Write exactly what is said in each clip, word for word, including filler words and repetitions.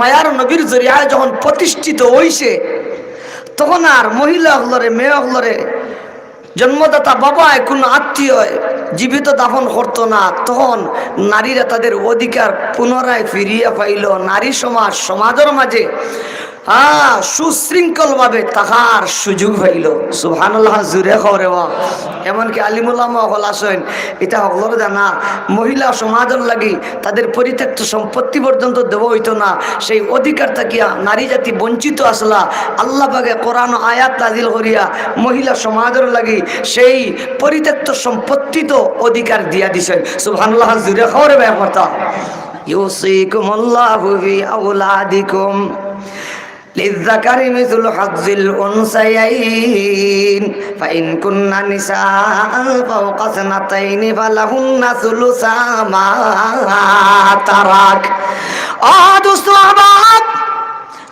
মায়ার নবীর জরিয়ায় যখন প্রতিষ্ঠিত হইছে, তখন আর মহিলা অকলরে, মেয়ে অকলরে জন্মদাতা বাবায়, কোনো আত্মীয় জীবিত দাফন করতো না। তখন নারীরা তাদের অধিকার পুনরায় ফিরিয়া পাইল। নারী সমাজ, সমাজের মাঝে, হ্যাঁ, সুশৃঙ্খলভাবে থাকার সুযোগ পাইল। সুবহানাল্লাহ, জুরে কও রে বা। এমনকি আলিমুলামা অকল আছেন, এটা হকলর জানা, মহিলা সমাজের লাগি তাদের পরিত্যক্ত সম্পত্তি পর্যন্ত দেওয়া হইতো না। সেই অধিকার থাকিয়া নারী জাতি বঞ্চিত আসলা। আল্লাহ পাকে কোরআন আয়াত নাজিল করিয়া মহিলা সমাজের লাগি সেই পরিত্যক্ত সম্পত্তি তো অধিকার দিয়া দিছেন। সুবহানাল্লাহ, জুরে কও রে বা কথা। ইউসিকুমুল্লাহু ফি আওলাদিকুম লিযযাকারি মিসলু হাজ্জিল উনসায়াইন, ফাইন কুন্না নিসাআন ফাওকা ইসনাতাইনি ফালাহুন্না সুলুসা মা তারাক। ও দোস্ত আহবাব,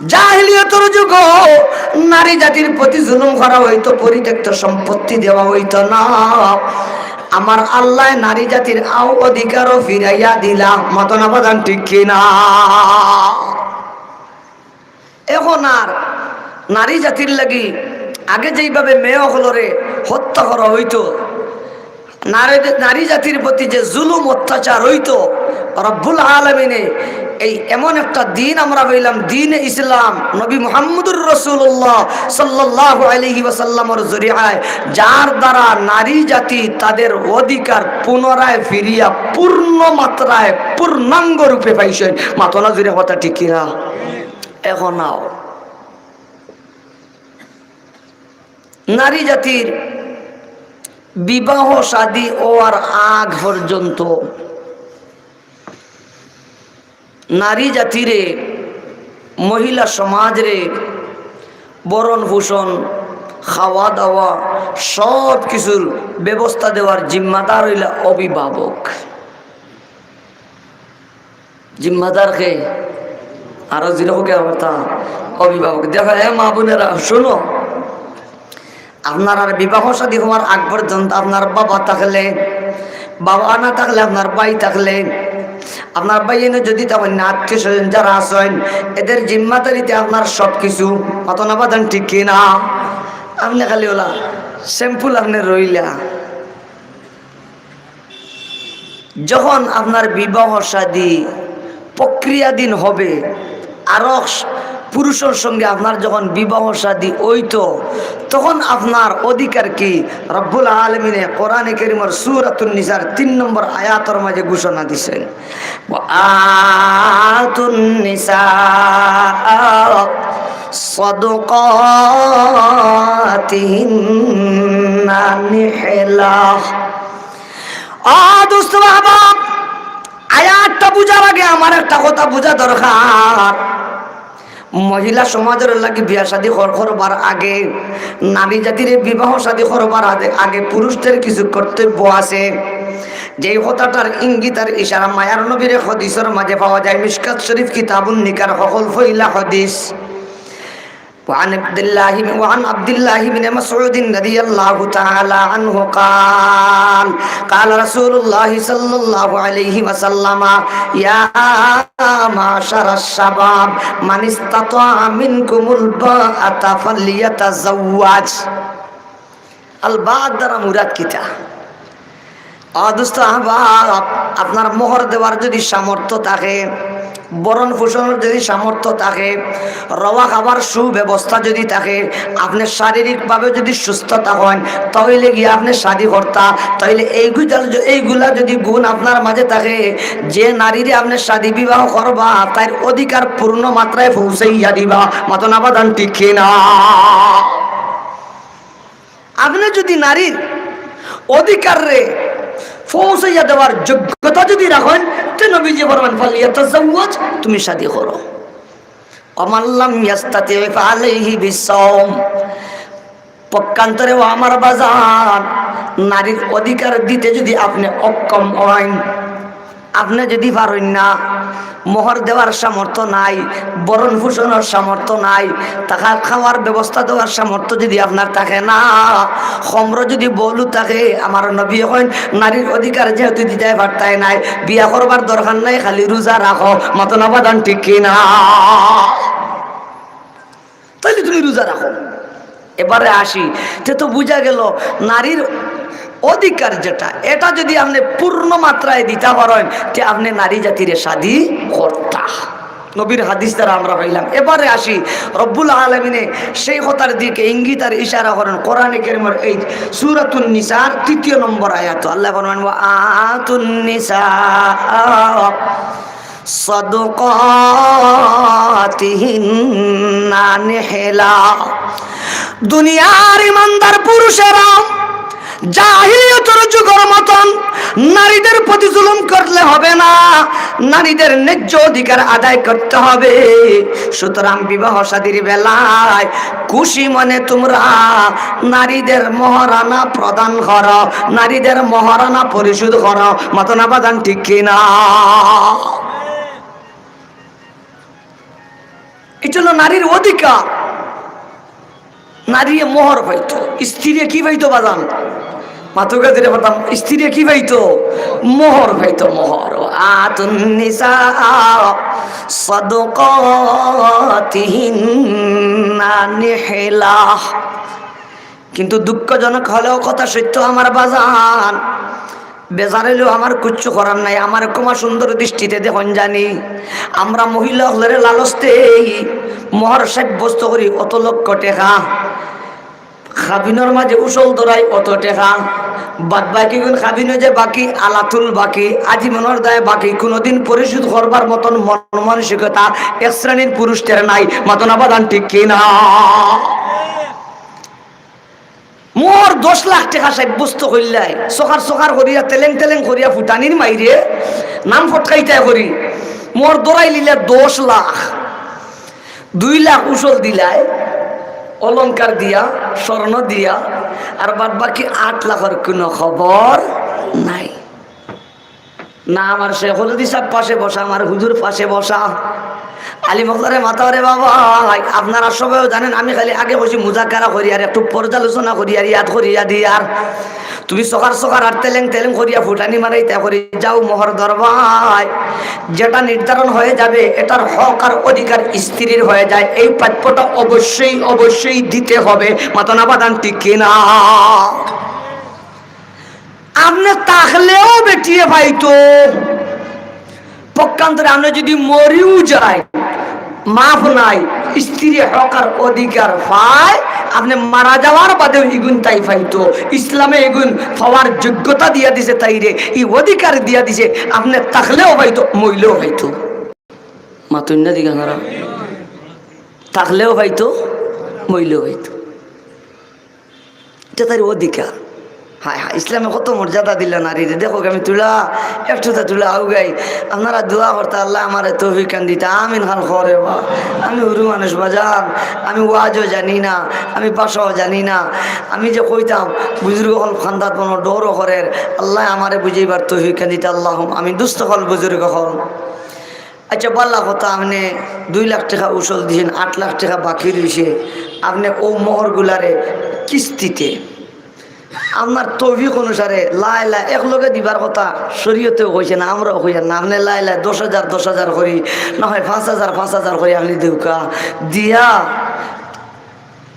জাহিলিয়তর যুগো নারী জাতির প্রতি জুলুম করা হইতো, পরিত্যক্ত সম্পত্তি দেওয়া হইতো না। আমার আল্লাহ নারী জাতির আও অধিকারও ফিরাইয়া দিলা। মাতনা বাজান ঠিক কিনা? এখন আর নারী জাতির লাগি আগে যেইভাবে মেয়ে অকলরে হত্যা করা হইতো, নারী, নারী জাতির প্রতি যে জুলুম অত্যাচার হইতো, রব্বুল আলামিনে এই এমন একটা দিন আমরা পাইলাম, দ্বীনে ইসলাম, নবী মুহাম্মদুর রাসূলুল্লাহ সাল্লাল্লাহু আলাইহি ওয়াসাল্লামর জরিয়ায়, যার দ্বারা নারী জাতি তাদের অধিকার পুনরায় ফিরিয়া পূর্ণ মাত্রায় পূর্ণাঙ্গ রূপে পাইছেন। মাতনা জুরে কথা ঠিক কিনা? এখন আও, নারী জাতির বিবাহ শাদী হওয়ার আগ পর্যন্ত নারী জাতিরে, মহিলা সমাজরে ভরণ পোষণ, খাওয়া দাওয়া, সব কিছুর ব্যবস্থা দেওয়ার জিম্মাদার হইলা অভিভাবক। জিম্মাদার কে? আরো জুরে কও কে? অর্থাৎ অভিভাবক। দেখো, এ মা বোনেরা, শুনো, আপনার আর বিবাহ শাদী হওয়ার আগ পর্যন্ত আপনার বাবা থাকলে, বাবা না থাকলে আপনার ভাই থাকলে, আপনার ভাই এনে যদি তখন আত্মীয় স্বজন যারা আছেন, এদের জিম্মাদারিতে আপনার সব কিছু। মাতনা বাজান ঠিক কিনা? আপনি খালি ওলা স্যাম্পল আপনি রইলা। যখন আপনার বিবাহ শাদী প্রক্রিয়াধীন হবে, আরো পুরুষের সঙ্গে আপনার যখন বিবাহ শাদী হইতো, তখন আপনার অধিকার কি? রব্বুল আলামিনে কোরআনে কারীমর সূরাতুন নিসার তিন নম্বর আয়াতর মাঝে ঘোষণা দিছেন, "ওয়া আতুন নিসা সাদকাতিহিন্না নিহলা।" ও দোস্ত বাবা, আয়াতটা বুঝার আগে আমার একটা কথা বুঝা দরকার। মহিলা সমাজের লাগি বিয়া শাদী কর-, করবার আগে, নারী জাতির বিবাহ শাদী করবার আগে, আগে পুরুষদের কিছু কর্তব্য আছে। যেই কথাটার ইঙ্গিত আর ইশারা মায়ার নবীর হাদিসের মাঝে পাওয়া যায়, মিশকাত শরীফ কিতাবুন নিকার হকল পয়লা হাদিস। وعن عبد الله، وعن عبد الله بن مسعود رضي الله تعالى عنه قال، قال رسول الله صلى الله عليه وسلم: يا معشر الشباب، من استطاع منكم الباءة فليتزوج. আল বা'আত দ্বারা মুরাদ কিতা? ও দোস্ত আহবাব, আপনার মোহর দেওয়ার যদি সামর্থ্য থাকে, ভরণ পোষণের যদি সামর্থ্য থাকে, রওয়া খাবার সুব্যবস্থা যদি থাকে, আপনি শারীরিকভাবে যদি সুস্থ থাকেন, তাহলে গিয়া আপনি শাদী করতা। তাহলে এইগুলা, এইগুলা যদি গুণ আপনার মাঝে থাকে, যে নারীরে আপনি শাদী বিবাহ করবা, তার অধিকার পূর্ণ মাত্রায় পৌঁছাইয়া দিবা। মাতনা বাজান ঠিক কিনা? আপনি যদি নারীর অধিকাররে পৌঁছাইয়া দেওয়ার যোগ্যতা যদি রাখেন, তে নবীজি ফরমান, "ফালিয়াতাজাওয়াজ", তুমি শাদী করো। "ওয়া মান লাম ইয়াস্তাতি ফাআলাইহি বিসসাওম।" পক্ষান্তরে, ও আমার বাজান, নারীর অধিকার দিতে যদি আপনি অক্ষম হন, আপনি যদি পারেন না, মোহর দেওয়ার সামর্থ্য নাই, ভরণ পোষণর সামর্থ্য নাই, থাকা খাওয়ার ব্যবস্থা দেওয়ার সামর্থ্য যদি আপনার থাকে না, খমর যদি বউলু থাকে, আমার নবী কইন, নারীর অধিকার যেহেতু দিতায় পারতায় নায়, বিয়া করবার দরকার নাই, খালি রোজা রাখো। মাতো না বাজান, ঠিক কি না? তাইলে তুমি রোজা রাখো। এবারে আসি, তে তো বুঝা গেল নারীর অধিকার যেটা, এটা যদি আপনে পূর্ণ মাত্রায় দিতা পারইন, তে আপনে নারী জাতিরে শাদী করতা। নবীর হাদিস দ্বারা আমরা পাইলাম। এবারে আসি, রব্বুল আলামিনে সেই কথার দিকে ইঙ্গিত আর ইশারা করেন কোরআনে কারীমের এই সূরাতুন নিসার তৃতীয় নম্বর আয়াত। আল্লাহ ফরমান, "ওয়া আতুন নিসা সাদকাতিহিন্না নিহলা।" দুনিয়ার ইমানদার পুরুষেরা জাহিলিয়তর যুগর মতন নারীদের প্রতি জুলুম করলে হবে না, নারীদের ন্যায্য অধিকার আদায় করতে হবে। সুতরাং বিবাহ শাদীর বেলায় খুশি মনে তোমরা নারীদের মোহরানা প্রদান করো, নারীদের মোহরানা পরিশোধ করো। মাতো না বাজান, ঠিক কি না? এটা হলো নারীর অধিকার। নারীয়ে মোহর পাইতো, স্ত্রীয়ে কি পাইতো বাজান? মাতো গা ধরে পারতাম, স্ত্রীয়ে কি পাইতো? মোহর পাইতো, মোহর। আতুন নিসা সাদকাতিহিন্না নিহলা। কিন্তু দুঃখজনক হলেও কথা সত্য, আমার বাজান, বেজার অইলেও আমার কিচ্ছু করার নাই। আমার ক্ষমা সুন্দর দৃষ্টিতে দেখইন জানি, আমরা মহিলা অকলরে লালচ দেই, মোহর সাব্যস্ত করি অত লক্ষ টেকা, কাবিনর মাঝে উসল ধরাই অত টেকা, বাদ বাকি গুন কাবিনো যে বাকি, আলাতুল বাকি, আজীবনর দায় বাকি, কোনোদিন পরিশোধ করবার মতন মন মানসিকতা এক শ্রেণীর পুরুষদের নাই। মাতো না বাজান, ঠিক কি না? মোহর দশ লাখ টেকা সাব্যস্ত করলায়, সকার সকার করিয়া, তেলেং তেলেং করিয়া ফুটানির মাইরে নাম ফটকাইতায় করি, মোহর ধরাই লিলে দশ লাখ, দুই লাখ উসল দিলায়, অলংকার দিয়া, স্বর্ণ দিয়া, আর বাদ বাকি আট লাখর কোনো খবর নাই। না আমার শেখুল হাদিস সাব পাশে বসা, আমার হুজুর পাশে বসা, আলিম অকলরে মাতাও রে বাবা। আপনারা সবাইও জানেন, আমি খালি আগে কইছি মুজাকারা করি আর একটু পর্যালোচনা করি আর ইয়াদ করি ইয়াদ ইয়ার। তুমি সকার সকার আর তেলেং তেলেং করিয়া ফুটানি মারাইতা করি যাও মোহর দরবায়, যেটা নির্ধারণ হয়ে যাবে, এটার হক আর অধিকার স্ত্রীর হয়ে যায়। এই প্রাপ্যটা অবশ্যই, অবশ্যই দিতে হবে। মাতো না বাজান, ঠিক কি না? আপনে থাকলেও বেটিয়ে পাইতো। পক্ষান্তরে আপনে যদি মরিও যায়, মাফ নাই, স্ত্রী হক আর অধিকার পায়, আপনে মারা যাওয়ার বাদেও ইগুন তাই পাইতো। ইসলামে ইগুন পাওয়ার যোগ্যতা দিয়া দিছে তাইরে, ই অধিকার দিয়া দিছে, আপনে থাকলেও পাইতো, মইলেও পাইতো। মাতইন না দিগা নারা, থাকলেও পাইতো, মইলেও পাইতো। এটা তার অধিকার। হায় হায়, ইসলামে কত মর্যাদা দিল নারীরে। দেখো আমি তুলা, একটুতা তুলা আউগাই। আপনারা দোয়া করতা, "আল্লাহ আমারে তৌফিক খান দিতা।" আমিন খান করে বা। আমি হুরু মানুষ বাজান, আমি ওয়াজও জানি না, আমি ভাষাও জানি না। আমি যে কইতাম, বুজুর্গ অকল খান্দাত মনো ডরও করের, আল্লাহ আমারে বুঝাইবার তৌফিক খান দিতা। আল্লাহ আমি দুস্ত অকল বুজুর্গ অকল। আচ্ছা, বালা কথা, আপনে দুই লাখ টেকা উসল দিছেন, আট লাখ টেকা বাকি রইছে, আপনে অউ মোহরগুলারে কিস্তিতে আপনার তৌফিক অনুসারে লাই লাই একলগে দিবার কথা শরীয়তেও কইছে না, আমরাও কইয়ার না, আপনে লাই লাই দশ হাজার, দশ হাজার করি, না হয় পাঁচ হাজার, পাঁচ হাজার করি আপনে দেউকা দিয়া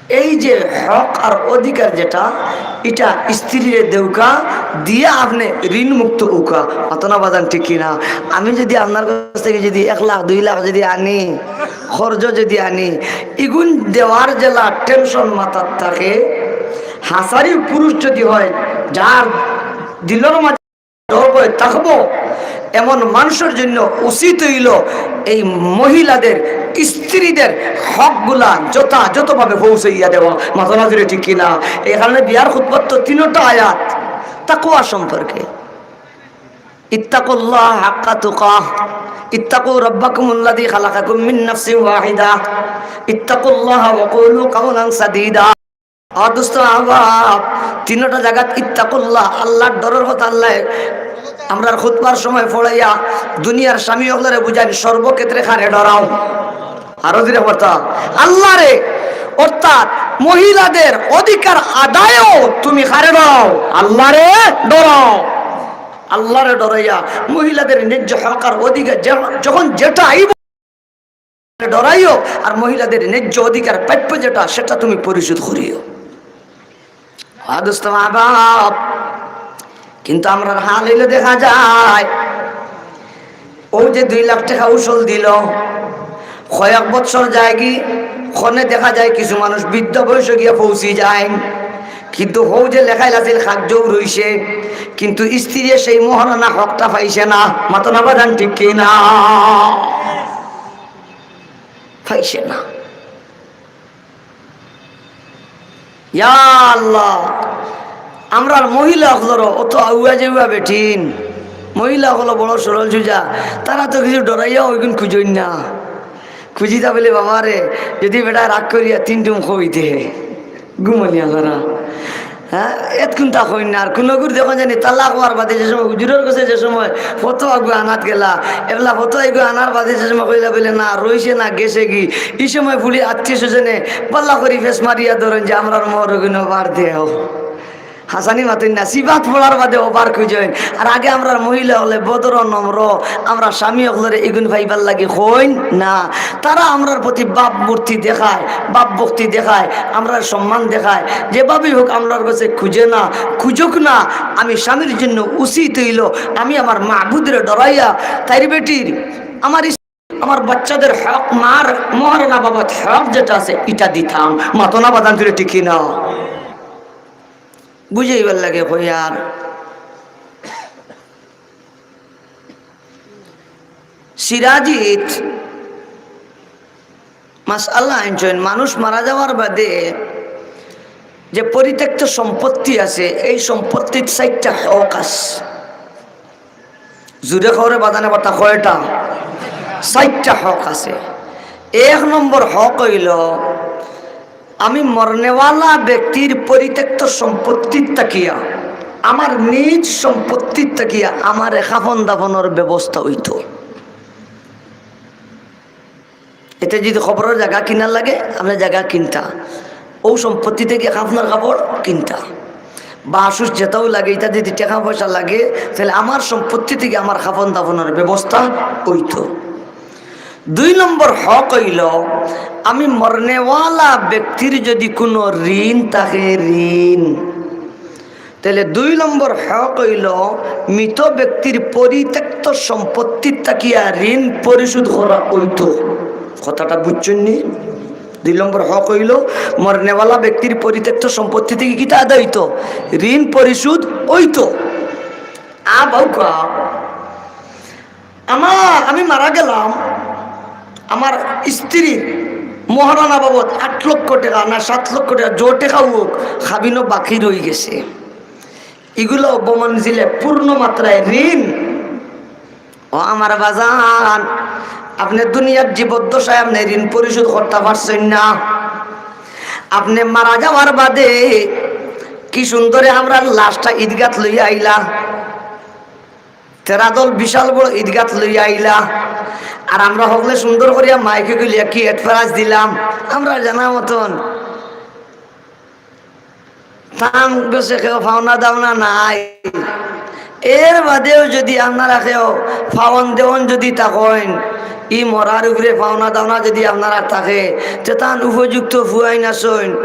এই যে হক আর অধিকার যেটা, ইটা স্ত্রীরে দেউকা, দিয়া আপনে ঋণ মুক্ত অউকা। মাতো না বাজান, ঠিক কি না? আমি যদি আপনার কাছ থেকে যদি এক লাখ, দুই লাখ যদি আনি, খরচ যদি আনি, ইগুন দেওয়ার যেলা tension মাথাত থাকে, হাজারি পুরুষ যদি হয়, যার দিলর মাঝে ডর ভয় থাকবো, এমন মানুষর জন্য উচিত অইলো এই মহিলাদের, স্ত্রীদের হকগুলা যথাযথভাবে পৌঁছাইয়া দেওয়া। মাতো না জোরে, ঠিক কি না? এই কারণে বিয়ার খুতবাত তো তিনোটা আয়াত তাকওয়া সম্পর্কে। ইত্তাকুল্লাহ হাক্কা তুকাহ, ইত্তাকু রাব্বাকুমুল্লাযী খালাকাকুম মিন নাফসিন ওয়াহিদা, ইত্তাকুল্লাহা ওয়া কুলু কাওলান সাদীদা। আর দোস্ত আহবাব, তিনোটা জাগাত ইত্তাকুল্লাহ, আল্লাহর ডরর কথা আল্লাহ আমরার খুতবার সময় পড়াইয়া দুনিয়ার স্বামী অকলরে বুঝাইন, সর্বক্ষেত্রে কারে ডরাও? আরো জোরে পড়তা, আল্লাহরে। অর্থাৎ মহিলাদের অধিকার আদায়ও তুমি কারে ডরাও? আল্লাহরে ডরাও। আল্লাহরে ডরাইয়া মহিলাদের ন্যায্য হক আর অধিকার যে-, যখন যেটা আইব ডরাইও, আর মহিলাদের ন্যায্য অধিকার প্রাপ্য যেটা, সেটা তুমি পরিশোধ করিও। আ দোস্ত, মা বাপ, কিন্তু আমরার হাল অইলে দেখা যায়, অউ যে দুই লাখ টেকা উসুল দিল, কয়েক বৎসর যায়গি, ক্ষণে দেখা যায় কিছু মানুষ বৃদ্ধ বয়সে গিয়া পৌঁছি যায়, কিন্তু হউ যে লেখাইল আছিল কাগজও রইছে, কিন্তু স্ত্রীয়ে সেই মোহরানা হকটা পাইছে না। মাতো না বাজান, ঠিক কি না? পাইছে না। ইয়া আল্লাহ, আমরার মহিলা অকলরও অত আউয়া যেউয়া বেটিন, মহিলা অকল বড় সরল সুজা, তারা তো কিছু ডরাইয়া অইগুন খুজইন না। খুজিতা বলে, বাবা রে, যদি বেটা রাগ করিয়া তিন টুম কইতে, ঘুমানি আলারা। হ্যাঁ, এতক্ষণ তা কইন না। আর কুনুগুর দেখো জানি তালাক অওয়ার বাদে যে সময় হুজুরর গেছে যে সময় ফতোয়া গু আনাত গেলা, এবলা ফতোয়া গু আনার বাদে যে সময় কইলা বলে, "না, রইছে না, গেছেগি।" ই সময় ফুড়ি আত্মীয় স্বজনে বালা করি ফেস মারিয়া ধরইন যে, "আমরার মোহর অগুন ওবার দেও।" হাসানি মাতইন না, সিবাত পড়ার বাদে ওবার খুজইন। আর আগে আমরার মহিলা অকলে ভদ্র নম্র, আমরার স্বামী অকলরে ইগুন পাইবার লাগি কইন না। তারা আমরার প্রতি ভাবমূর্তি দেখায়, ভাবভক্তি দেখায়, আমরার সম্মান দেখায়। যেভাবেই হোক আমরার গেছে খুজে না, খুজুক না, আমি স্বামীর জন্য উচিত অইল, আমি আমার মাবুদরে ডরাইয়া, তাইর বেটির, আমার স্ত্রী, আমার বাচ্চাদের হক, মার মোহরানা বাবদ হক যেটা আছে, ইটা দিতাম। মাতো না বাজান, তুলে টিকি না। বুঝাইবার লাগি কইয়ার। সিরাজিত মাসআলা আনছইন, মানুষ মারা যাওয়ার বাদে যে পরিত্যক্ত সম্পত্তি আছে, এই সম্পত্তিত চাইরটা হক আছে। জুরে কওরে বাজানে বাতা কয়টা? চাইরটা হক আছে। এক নম্বর হক অইল, আমি মরনেওয়ালা ব্যক্তির পরিত্যক্ত সম্পত্তির থাকিয়া, আমার নিজ সম্পত্তির থাকিয়া আমারে কাফন দাফনর ব্যবস্থা অইতো। এতে যদি কবরর জাগা কিনার লাগে, আপনে জাগা কিনতা, অউ সম্পত্তি থাকি কাফনর কাপড় কিনতা, বা আশুষ যেতাউ লাগে, ইতা যদি টেকা পয়সা লাগে, তাইলে আমার সম্পত্তি থাকি আমার কাফন দাফনর ব্যবস্থা অইতো। দুই নম্বর হক অইল, আমি মরনেওয়ালা ব্যক্তির যদি কুনু ঋণ থাকে, ঋণ, তাইলে দুই নম্বর হক অইল, মৃত ব্যক্তির পরিত্যক্ত সম্পত্তির থাকিয়া ঋণ পরিশোধ করা অইতো। কথাটা বুঝছইন নি? দুই নম্বর হক অইল, মরনেওয়ালা ব্যক্তির পরিত্যক্ত সম্পত্তি থাকি কিতা আদায় অইতো? ঋণ পরিশোধ অইতো। আ বাউকা, আমার, আমি মারা গেলাম, আমার স্ত্রীর মোহরানা বাবদ আট লক্ষ টেকা না সাত লক্ষ টেকা, যে টেকা অউক, কাবিনো বাকি রইগেছে। ইগুলা বমঞ্জিলে পূর্ণ মাত্রায় ঋণ। ও আমার বাজান, আপনে দুনিয়ার জীবদ্দশায় আপনে ঋণ পরিশোধ করতা পারছইন না। আপনে মারা যাওয়ার বাদে কি সুন্দরে আমরার লাশটা ইদগাত লইয়া আইলা। তেরা দল বিশাল বড় ইদগাত লইয়া আইলা, আর আমরা হকলে সুন্দর করিয়া মাইকে গুলিয়া কি এটফেরাজ দিলাম, আমরা জানা মতন। তান গেছে কেউ পাওনা দাওনা নাই। এর বাদেও যদি আপনারা কেউ পাওন দেওন যদি থাকইন, ই মরার উপরে পাওনা দাওনা যদি আপনারা থাকে, তে তান উপযুক্ত ফুয়াইন আছইন,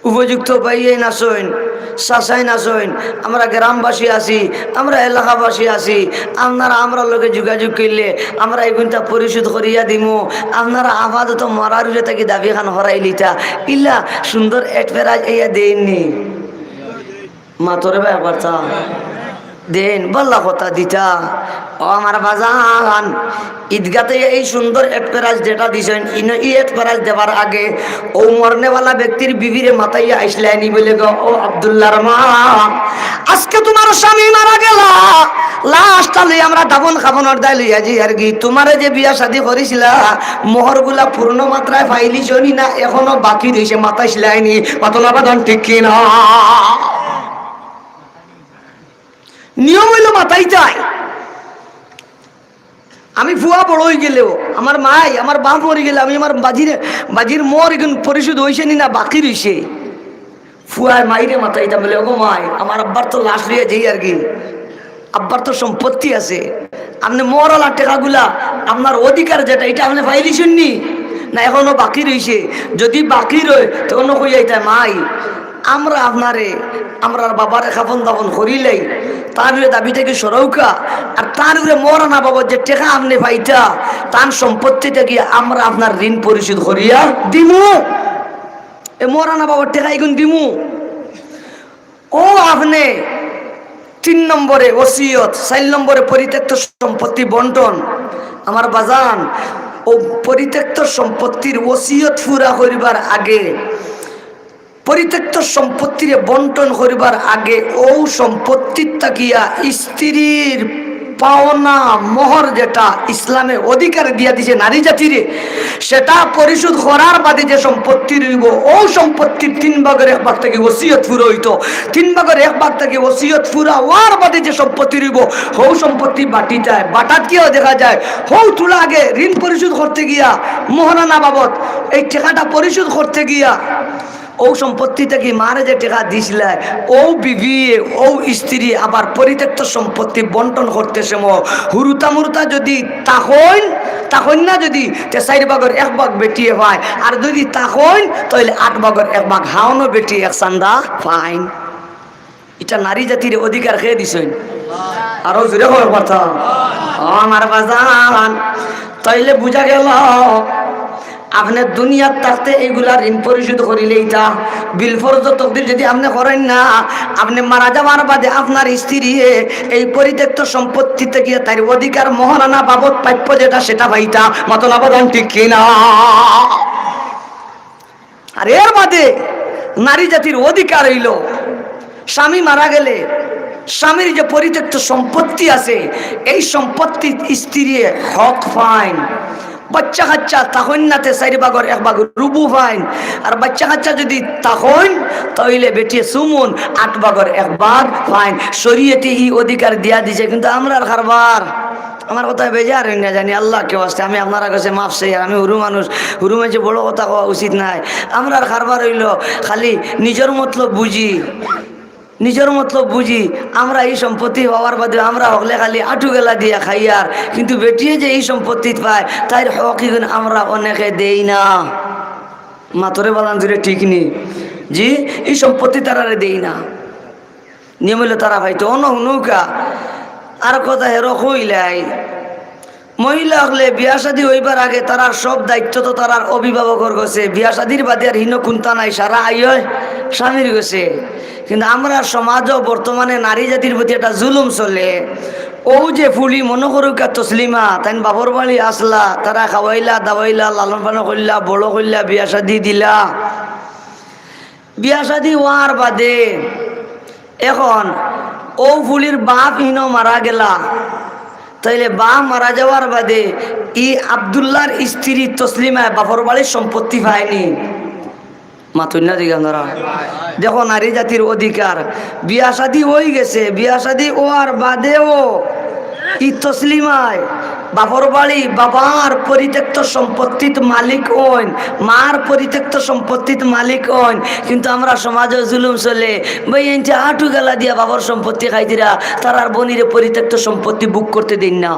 উপযুক্ত ভাইয়াইন আছইন, চাচাইন আছইন, আমরা গ্রামবাসী আছি, আমরা এলাকাবাসী আছি, আপনারা আমরার লগে যোগাযোগ করলে আমরা এগুনতা পরিশোধ করিয়া দিমু। আপনারা আপাতত মরার উরে থাকি দাবি খান হরাই লিতা, ইলা সুন্দর এটফেরাজ ইয়া দেইন নি। মাতরে ভাই আবার তা দেইন, বালা কথা দিতা। ও আমার বাজান, ইদগাতে এই সুন্দর এটফেরাজ যেটা দিছইন, ইনো ই এটফেরাজ দেবার আগে ও মরনেওয়ালা ব্যক্তির বিবিরে মাতাইয়া আইসলাইনি বলে গো, "ও আব্দুল্লাহর মা, আজকে তোমার স্বামী মারা গেলা, লাশটা লই আমরা দাফন কাফনর দায় লইয়া যাইয়ারগি। তোমারে যে বিয়া শাদি করিছিলা, মোহরগুলা পূর্ণ মাত্রায় পাইলিছো নি না এখনো বাকি রইছে?" মাতাইসলাইনি, মাতো না বাজান, ঠিক কি না? নিয়ম অইলো মাতাইতায়। আমি ফুয়া বড় অইগেলেও, আমার মাই, আমার বাপ মরি গেলে, আমি আমার বাজির, বাজির মোর এগুন পরিশোধ অইছে নি না বাকি রইছে, ফুয়ায় মাইরে মাতাইতা বলে, "ওগো মাই, আমার আব্বার তো লাশ লইয়া যাই আর কি, আব্বার তো সম্পত্তি আছে, আপনে মোর আলা টেকাগুলা, আপনার অধিকার যেটা, ইটা আপনে পাইলিছইন নি না এখনো বাকি রইছে? যদি বাকি রয়, তখন কইয়াইতা, মাই, আমরা আপনারে, আমরার বাবারে কাফন দাফন করিলাই, তান উপরে দাবি থাকি সরাউক্কা, আর তান উপরে মরানা বাবদ যে টেকা আপনে পাইতা, তান সম্পত্তি থাকি আমরা আপনার ঋণ পরিশোধ করিয়া দিমু। এ মরানা বাবদ টেকা ইগুন দিমু।" ও আপনে তিন নম্বরে ওসিয়ত, চাইর নম্বরে পরিত্যক্ত সম্পত্তি বন্টন। আমার বাজান, ও পরিত্যক্ত সম্পত্তির ওসিয়ত পুরা করিবার আগে, পরিত্যক্ত সম্পত্তিরে বন্টন করিবার আগে ও সম্পত্তির থাকিয়া স্ত্রীর পাওনা মোহর যেটা ইসলামে অধিকার দিয়া দিছে নারী জাতিরে, সেটা পরিশোধ করার বাদে যে সম্পত্তি রইব, ও সম্পত্তির তিন ভাগর এক ভাগ থাকি ওসিয়ত পুরা অইতো। তিন ভাগর এক ভাগ থাকি ওসিয়ত পুরা অওয়ার বাদে যে সম্পত্তি রইব, হউ সম্পত্তি বাটিতায়, বাটাত গিয়াও দেখা যায়, হউ তুলা আগে ঋণ পরিশোধ করতে গিয়া, মোহরানা বাবদ এই টেকাটা পরিশোধ করতে গিয়া, ও সম্পত্তি থাকি মারে যে টেকা দিছিলায়, ও বিবিয়ে, ও স্ত্রী আবার পরিত্যক্ত সম্পত্তি বন্টন করতে সময় হুরুতা মুরুতা যদি থাকইন, থাকইন না যদি, তে চাইর ভাগর এক ভাগ বেটিয়ে পায়, আর যদি থাকইন, তাইলে আট ভাগর এক ভাগ হাওনো বেটি এক চান্দা পাইন। ইটা নারী জাতির অধিকার কে দিছইন? আরো জোরে কওয়া কথা। ও আমার বাজান, তাইলে বুঝা গেল, আপনে দুনিয়াত থাকতে এইগুলা ঋণ পরিশোধ করিলে ইটা বিল ফরজ তকদির যদি আপনে করেন না, আপনে মারা যাওয়ার বাদে আপনার স্ত্রীয়ে এই পরিত্যক্ত সম্পত্তি থাকি তার অধিকার মোহরানা বাবদ প্রাপ্য যেটা সেটা পাইতা। মাতন আবাদান ঠিক কিনা? আর এর বাদে নারী জাতির অধিকার অইলো, স্বামী মারা গেলে স্বামীর যে পরিত্যক্ত সম্পত্তি আছে, এই সম্পত্তিত স্ত্রীয়ে হক পাইন। বাচ্চা কাচ্চা থাকইন না তে চাইর ভাগর এক ভাগ রুবু পাইন, আর বাচ্চা কাচ্চা যদি থাকইন, তাইলে বেটিয়ে সুমুন আট ভাগর এক ভাগ পাইন। শরীয়তে ই অধিকার দিয়া দিছে, কিন্তু আমরার কারবার, আমার কথায় বেজার অইন না জানি, আল্লাহকে ওয়াস্তে আমি আপনারার কাছে মাফ চাই। আর আমি হুরু মানুষ, হুরু মানষে বড় কথা কওয়া উচিত নায়। আমরার কারবার অইলো খালি নিজর মতলব বুঝি, নিজর মতলব বুঝি। আমরা ই সম্পত্তি পাওয়ার বাদে আমরা হকলে খালি আটু গেলা দিয়া খাইয়ার, কিন্তু বেটিয়ে যে ই সম্পত্তি পায়, তাইর হক ইগুন আমরা অনেকে দেই না। মাতরে বালান জুরে ঠিক নি? জি, ই সম্পত্তি তারারে দেই না। নিয়ম অইলো তারা পাইতো। অনো হুনউক্কা, আর কথা হেরো কইলাই। মহিলা হকলে বিয়া শাদী অইবার আগে তারার সব দায়িত্ব তো তারার অভিভাবকর গেছে। বিয়া শাদীর বাদে আর হিনো কুন্তা নাই, সারা আইয় স্বামীর গেছে। কিন্তু আমরার সমাজও বর্তমানে নারী জাতির প্রতি একটা জুলুম চলে। ও যে ফুড়ি মনো করউক্কা তসলিমা, তাইন বাপর বাড়ি আসলা, তারা খাওয়াইলা, দাওয়াইলা, লালন পালন করলা, বড় করলা, বিয়া শাদী দিলা। বিয়া শাদী অওয়ার বাদে এখন ও ফুড়ির বাপ হিনো মারা গেলা, তাইলে বাপ মারা যাওয়ার বাদে ই আব্দুল্লাহর স্ত্রী তসলিমায় বাপর বাড়ির সম্পত্তি পায়নি। মাতইন না দিগা ধরা। দেখো নারী জাতির অধিকার, বিয়া শাদী অই গেছে, বিয়া শাদী অওয়ার বাদেও ই তসলিমায় বাপর বাড়ি বাবার পরিত্যক্ত সম্পত্তিত মালিক অইন, মার পরিত্যক্ত সম্পত্তিত মালিক অইন, কিন্তু আমরার সমাজও জুলুম চলে। ভাই, এনতে আটু গেলা দিয়া বাবার সম্পত্তি খাইতিরা, তারার বনিরে পরিত্যক্ত সম্পত্তি ভোগ করতে দেইন না।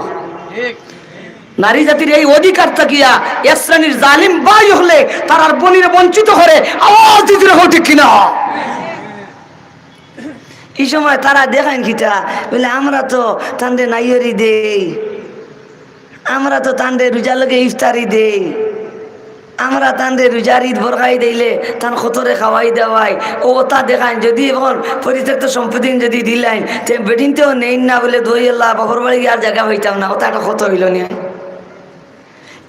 নারী জাতির এই অধিকার থাকিয়া এক শ্রেণীর জালিম ভাই হকলে তারার বনিরে বঞ্চিত করে। আওয়াজ দিতে রাখো, ঠিক কিনা? ই সময় তারা দেখাইন কিতা? বলে, "আমরা তো তানরে নাইয়রি দেই, আমরা তো তানরে রোজার লগে ইফতারি দেই, আমরা তানরে রোজার ইদ বরকাই দিলে তান কতরে খাওয়াই দাওয়াই।" ও ওতা দেখাইন, যদি এখন পরিত্যক্ত সম্পত্তি যদি দিলাইন, তে বেটিন্তেও নেইন না বলে, "দই আল্লাহ, বাপর বাড়ি গিয়া আর জাগা পাইতাম না।" ওতা একটা কত অইলো নি?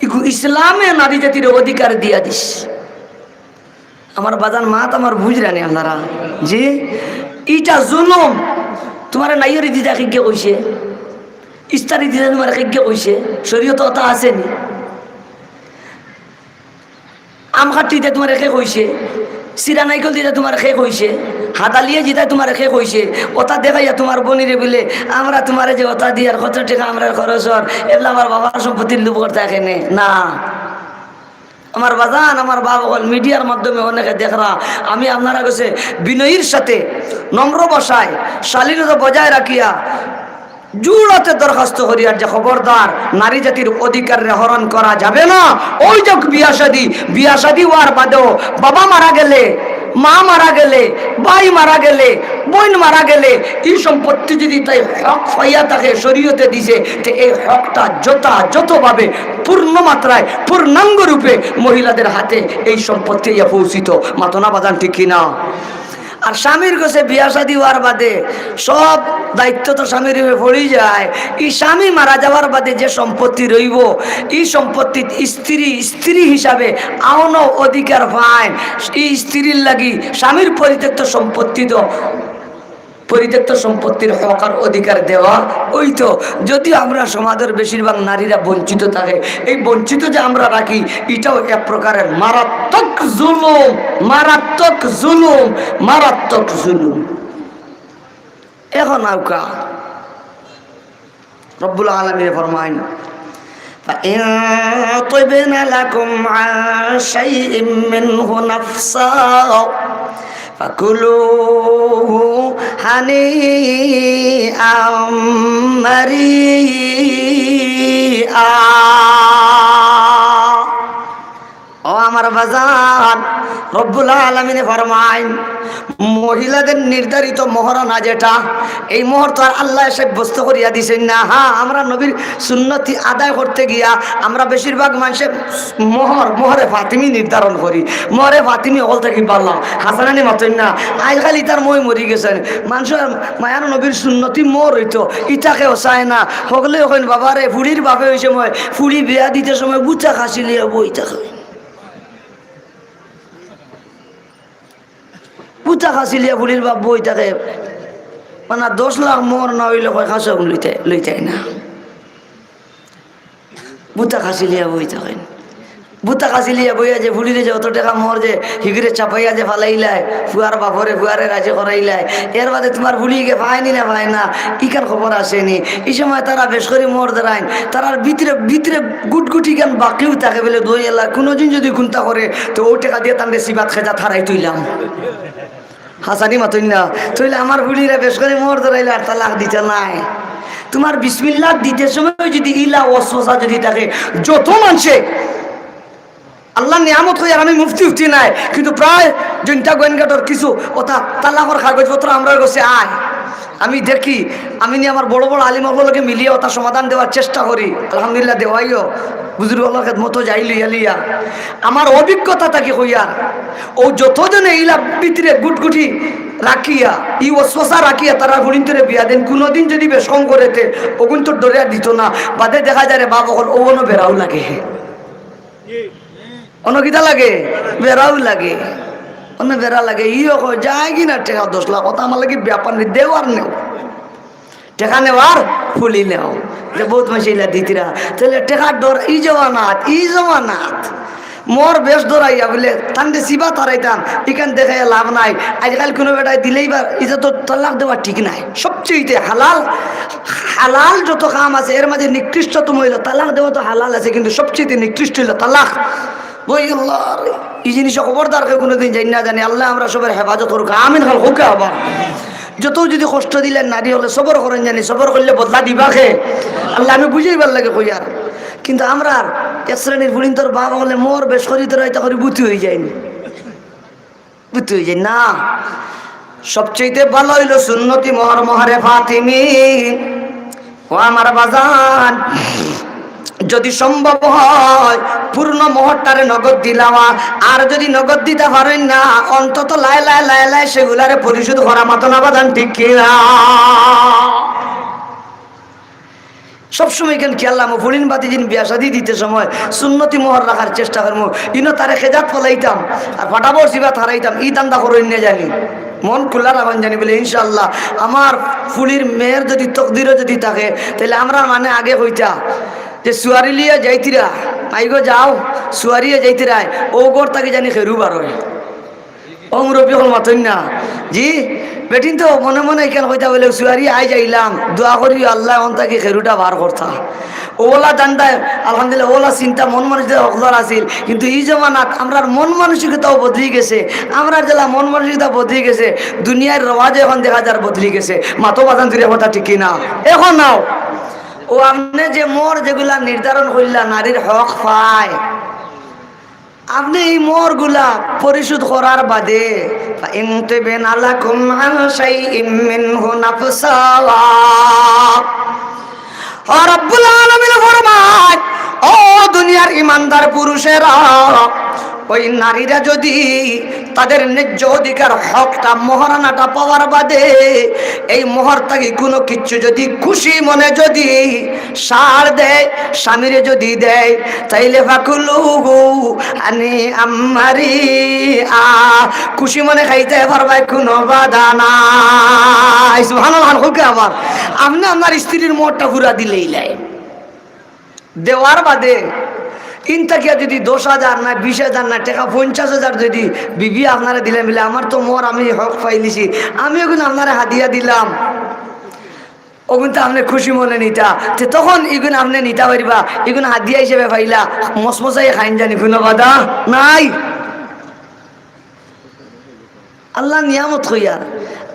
ইগু ইসলামে নারী জাতির অধিকার দিয়া দিস। আমার বাজান মাত আমার বুঝরা নি আপনারা? জি, ইটা জুলুম। তুমারে নাইয়রি দিতা কিগে কইছে? ইফতারি দিতা তুমারে কিগে কইছে? শরীয়ত ওতা আছে নি? আম কাটিতে তোমারে কে কইছে? চিরা নাইকল দিতে তোমারে কে কইছে? হাদালিয়ে জিতায় তোমারে কে কইছে? ওটা দেখাইয়া তোমার বনিরে বলে, "আমরা তোমারে যে ওটা দিয়ার, কত টেকা আমরার খরচ অর, এবলা আমার বাবার সম্পত্তির লোভ করতা কেনে?" না। আমার বাজান, আমার বাপ অকল, মিডিয়ার মাধ্যমে অনেকে দেখরা, আমি আপনারার গেছে বিনয়ীর সাথে, নম্র ভাষায়, শালীনতা বজায় রাখিয়া জোড়াতে দরখাস্ত করিয়ার যে খবরদার নারী জাতির অধিকাররে হরণ করা যাবে না। ওই যে বিয়া শাদী, বিয়া শাদী অওয়ার বাদেও বাবা মারা গেলে, মা মারা গেলে, ভাই মারা গেলে, বইন মারা গেলে, ই সম্পত্তি যদি তাই হক পাইয়া থাকে, শরীয়তে দিছে, তে এই হকটা যথাযথভাবে, পূর্ণ মাত্রায়, পূর্ণাঙ্গ রূপে মহিলাদের হাতে এই সম্পত্তি ইয়া পৌঁছিত। মাতো না বাজান, ঠিক কি না? আর স্বামীর গেছে বিয়া শাদী অওয়ার বাদে সব দায়িত্ব তো স্বামীর উপরে পড়ি যায়। ই স্বামী মারা যাওয়ার বাদে যে সম্পত্তি রইবো, ই সম্পত্তিত স্ত্রী, স্ত্রী হিসাবে আউনো অধিকার পাইন। ই স্ত্রীর লাগি স্বামীর পরিত্যক্ত সম্পত্তি তো, পরিত্যক্ত সম্পত্তির হক আর অধিকার দেওয়া অইতো। যদিও আমরা সমাজর বেশিরভাগ নারীরা বঞ্চিত থাকে, এই বঞ্চিত যে আমরা রাখি, ইটাও এক প্রকারের মারাত্মক জুলুম, মারাত্মক জুলুম, মারাত্মক জুলুম। এখন আউক্কা রব্বুল আলামিনে ফরমাইন, "فإن طبن لكم عن شيء منه نفسا فكلوه هنيئا مريئا।" ও আমার বাজান, রব্বুল আলামিনে ফরমাইন, মহিলাদের নির্ধারিত মোহরানা যেটা, এই মোহর তো আর আল্লায় সাব্যস্ত করিয়া দিছইন না। হ্যাঁ, আমরা নবীর সুন্নতি আদায় করতে গিয়া আমরা বেশিরভাগ মানষে মোহর, মোহরে ফাতিমি নির্ধারণ করি। মোহরে ফাতিমি অকল থাকি বালা। হাছা নানি মাতইন না? আইজকাল ইতার মই মরি গেছইন। মানষর মায়ার নবীর সুন্নতি মোহর অইতো, ইটা কেউ চায় না। হকলে কইন, "বাবারে, ফুড়ির বাপে অইছে মই, ফুড়ি বিয়া দিতে সময় বুতা খাসি লইয়া বই থাকে।" বুতা খাসি লইয়া ফুড়ির বাপ বই থাকে, মানে, দশ লাখ মোহর না অইলে কয় খাসা লইতে, লইতায় না। বুতা খাসি লইয়া বই থাকে। বুতা খাসি লইয়া বইয়া যে ফুড়িরে যে অত টেকা মোহর যে হিগুরে চাপাইয়া যে ফালাইলায়, ফুয়ার বাপরে, ফুয়ারে রাজি করাইলায়, এর বাদে তোমার ফুড়ি গিয়া পায়নি না পায় না, ইখান খবর আছেনি। ই সময় তারা বেশ করি মোহর দেরাইন, তারার ভিতরে, ভিতরে গুটগুটি গান বাকিও থাকে বলে, "দই এলা, কুনুদিন যদি কুন্তা করে, তো অউ টেকা দিয়া তানরে সিবাত খেজা থারাই তুইলাম।" হাছা নি মাতইন না? তাইলে আমার ফুড়িরে বেশ করি মোহর দেরাইলে আর তালাক দিতা নায়। তোমার বিসমিল্লাহ দিতে সময় যদি ইলা ওয়াসওয়াসা যদি থাকে, যত মানষে আল্লার নিয়ামত কইয়ার, আমি মুফতি উফতি নায়, কিন্তু প্রায় জনতা গোয়েনঘাটর কিছু অতা তালাকর কাগজপত্র আমরার গেছে আয়। আমি দেখি, আমি নি আমার বড় বড় আলিম অকলর লগে মিলিয়া অতা সমাধান দেওয়ার চেষ্টা করি। আলহামদুলিল্লাহ, দেওয়াইও, বুজুর্গ অকলর খেদমতো যাই লইয়া লইয়া। আমার অভিজ্ঞতা থাকি কইয়ার, অউ যতজনে ইলা ভিতরে গুটগুটি রাখিয়া, ই ওয়াসওয়াসা রাখিয়া তারা ফুড়িন্তরে বিয়া দেইন, কুনুদিন যদি বেশ কম করে তে, অগুইন্তর ডরে আর দিতো না। বাদে দেখা যায় রে বাপ অকল, অউ অনো বেড়াও লাগে। অনো কিতা লাগে? বেড়াও লাগে। অনো বেড়া লাগে। ইও কয়, "যায় কি না টেকা দশ লাখ, অতা আমার লাগি ব্যাপার নি, দেও আর নেও।" টেকা নেও আর ফুড়ি নেও। যে বউত মাসে ইলা দিতরা। তাইলে টেকার ডর ই জমানাত, ই জমানাত। মোহর বেশ দেরাইয়া বলে, তানরে সিবাত হারাইতাম, ইখান দেখাইয়া লাভ নাই। আইজকাল কুনু বেটায় দিলেই বা, ইটা তো তালাক দেওয়া ঠিক নায়। সবচেয়ে হালাল, হালাল যত কাম আছে, এর মাঝে নিকৃষ্টতম অইলো তালাক দেওয়া। তো হালাল আছে, কিন্তু সবচেয়ে নিকৃষ্ট অইলো তালাক। ওই আল্লাহ, ই জিনিসে খবরদার কেউ কুনুদিন যাইন না জানি। আল্লায় আমরা সবর হেফাজত করুক, আমিন। খাল হোক আবার। যত যদি কষ্ট দিলে নারী অকলে সবর করইন জানি, সবর করলে বদলা দিবা কে? আল্লায় আমি বুঝাইবার লাগি কইয়ার। কিন্তু আমরার এক শ্রেণীর ফুড়িন্তর বাপ অকলে মোহর বেশ করি দেরাইতা করি বুতি অইযাইন। বুতি অইযাইন না। সবচেয়ে ভালা অইলো সুন্নতি মোহর, মোহরে ফাতিমি। ও আমার বাজান, যদি সম্ভব হয়, পূর্ণ মোহরটারে নগদ দিলাওয়া, আর যদি নগদ দিতা পারইন না, অন্তত লায় লায় লায় লায় সেগুলারে পরিশোধ করা। মাতো না বাজান, ঠিক কি না? সবসময় ইখান খেয়াল রাখমু, ফুড়িন ভাতিজিন বিয়া শাদি দিতে সময় সুন্নতি মোহর রাখার চেষ্টা করমু। ইনো তারে খেজাত ফালাইতাম আর ফাটাফট সিবাত হারাইতাম, ই ধান্দা করইন না জানি। মন খুলা রাখইন জানি বলে, ইনশাআল্লাহ, আমার ফুড়ির মেয়ের যদি তকদিরও যদি থাকে, তাইলে আমরার মানে আগে কইতা যে সুয়ারি লইয়া যাইতিরা, মাইগো যাও, সুয়ারিয়ে যাইতে রায়, ও ঘর থাকি জানি খেরু বার অয়। ও মুরব্বি অকল মাতইন না। জি, বেটিন তো মনে মনে ইখান কইতা বলে, "সুয়ারি আই যাইলাম, দোয়া করিও আল্লায় অন থাকি খেরুটা বার করতা।" ওলা ধান্দায়, আলহামদুলিল্লাহ, ওলা চিন্তা মন মানসিকতা অকলর আছিল, কিন্তু ই জমানাত আমরার মন মানসিকতাও বদলি গেছে, আমরার যেলা মন মানসিকতা বদলি গেছে, দুনিয়ার রেওয়াজ অখন দেখা যার বদলি গেছে। মাতো বাজান জুড়ে কথা ঠিক কি না? অখন নাও, ও আপনে যে মোহর যেগুলা নির্ধারণ করিলা নারীর হক পায়, আপনে ই মোহরগুলা পরিশোধ করার বাদে, فإن طبن لكم عن شيء منه نفسا। ও রব্বুল আলামিন ফরমায়, ও দুনিয়ার ইমানদার পুরুষেরা, ওই নারীরা যদি তাদের ন্যায্য অধিকার হকটা, মোহরানাটা পাওয়ার বাদে এই মোহর থাকি কুনু কিচ্ছু যদি খুশি মনে যদি ছাড় দেয়, স্বামীরে যদি দেয়, তাইলে ফাকুলুহু হানিআম মারিআ, খুশি মনে খাইতে পারবায়, কুনু বাধা নাই। সুবহানাল্লাহ, আলহামদুলিল্লাহ। আবার আপনে আপনার স্ত্রীর মোহরটা পুরা দিলাইলায়, দেওয়ার বাদে ইন থাকিয়া যদি দশ হাজার না, বিশ হাজার না, টেকা পঞ্চাশ হাজার যদি বিবি আপনারে দিলাইন, বলে, "আমার তো মোহর, আমি হক পাইলিছি, আমি অগুন আপনারে হাদিয়া দিলাম।" অগুন তো আপনে খুশি মনে নিতা, তে তখন ইগুন আপনে নিতা পারবা, ইগুন হাদিয়া হিসাবে পাইলা, মসমসাই খাইন জানি, কুনু বাধা নাই। আল্লার নিয়ামত কইয়া।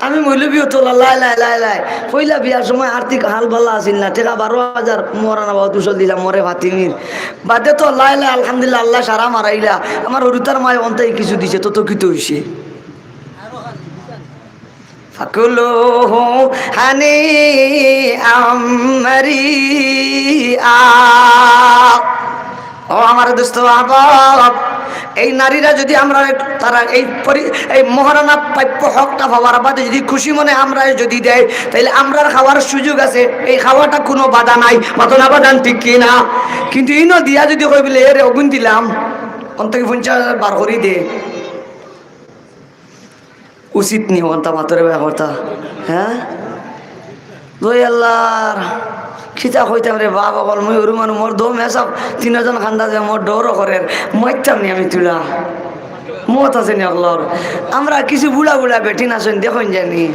আমি মৌলবী অতলা, লাই, লাই, লাই, লাই। পয়লা বিয়ার সময় আর্থিক হাল ভালা আছিল না, টেকা বারো হাজার মোহরানা বাবদ উসল দিলাম, মোরে ফাতিমির। বাদে তো লাই, লাই, আলহামদুলিল্লাহ, আল্লায় সারা মারাইলা। আমার হুরুতার মায় অন্তাই কিছু দিছে, তত কিতা অইছে? ফাকুলুহু হানিআম মারিআ। ও আমার দোস্ত আহবাব, এই নারীরা যদি আমরা, তারা এই পরি-, এই মোহরানা প্রাপ্য হকটা পাওয়ার বাদে যদি খুশি মনে আমরা যদি দেয়, তাইলে আমরার খাওয়ার সুযোগ আছে, এই খাওয়াটা কুনু বাধা নাই, মাতো না বাজান ঠিক কি না? কিন্তু ইনো দিয়া যদি কই বলে, "এরে অগুন দিলাম, অন থাকি পঞ্চাশ হাজার বার করি দে।" উচিত নি অন্তা মাতরে বেয়া কথা? হ্যাঁ? ওই আল্লার, কিতা কইতাম রে বাপ অকল, মুই হুরু মানুষ, মোর দম হেসাব, তিনজন খান্দা যে মোর ডরও করের, মারতাম নি আমি তুলা। মত আছে নি অকলর? আমরা কিছু বুড়া বুড়া বেটিন আছইন, দেখইন জানি।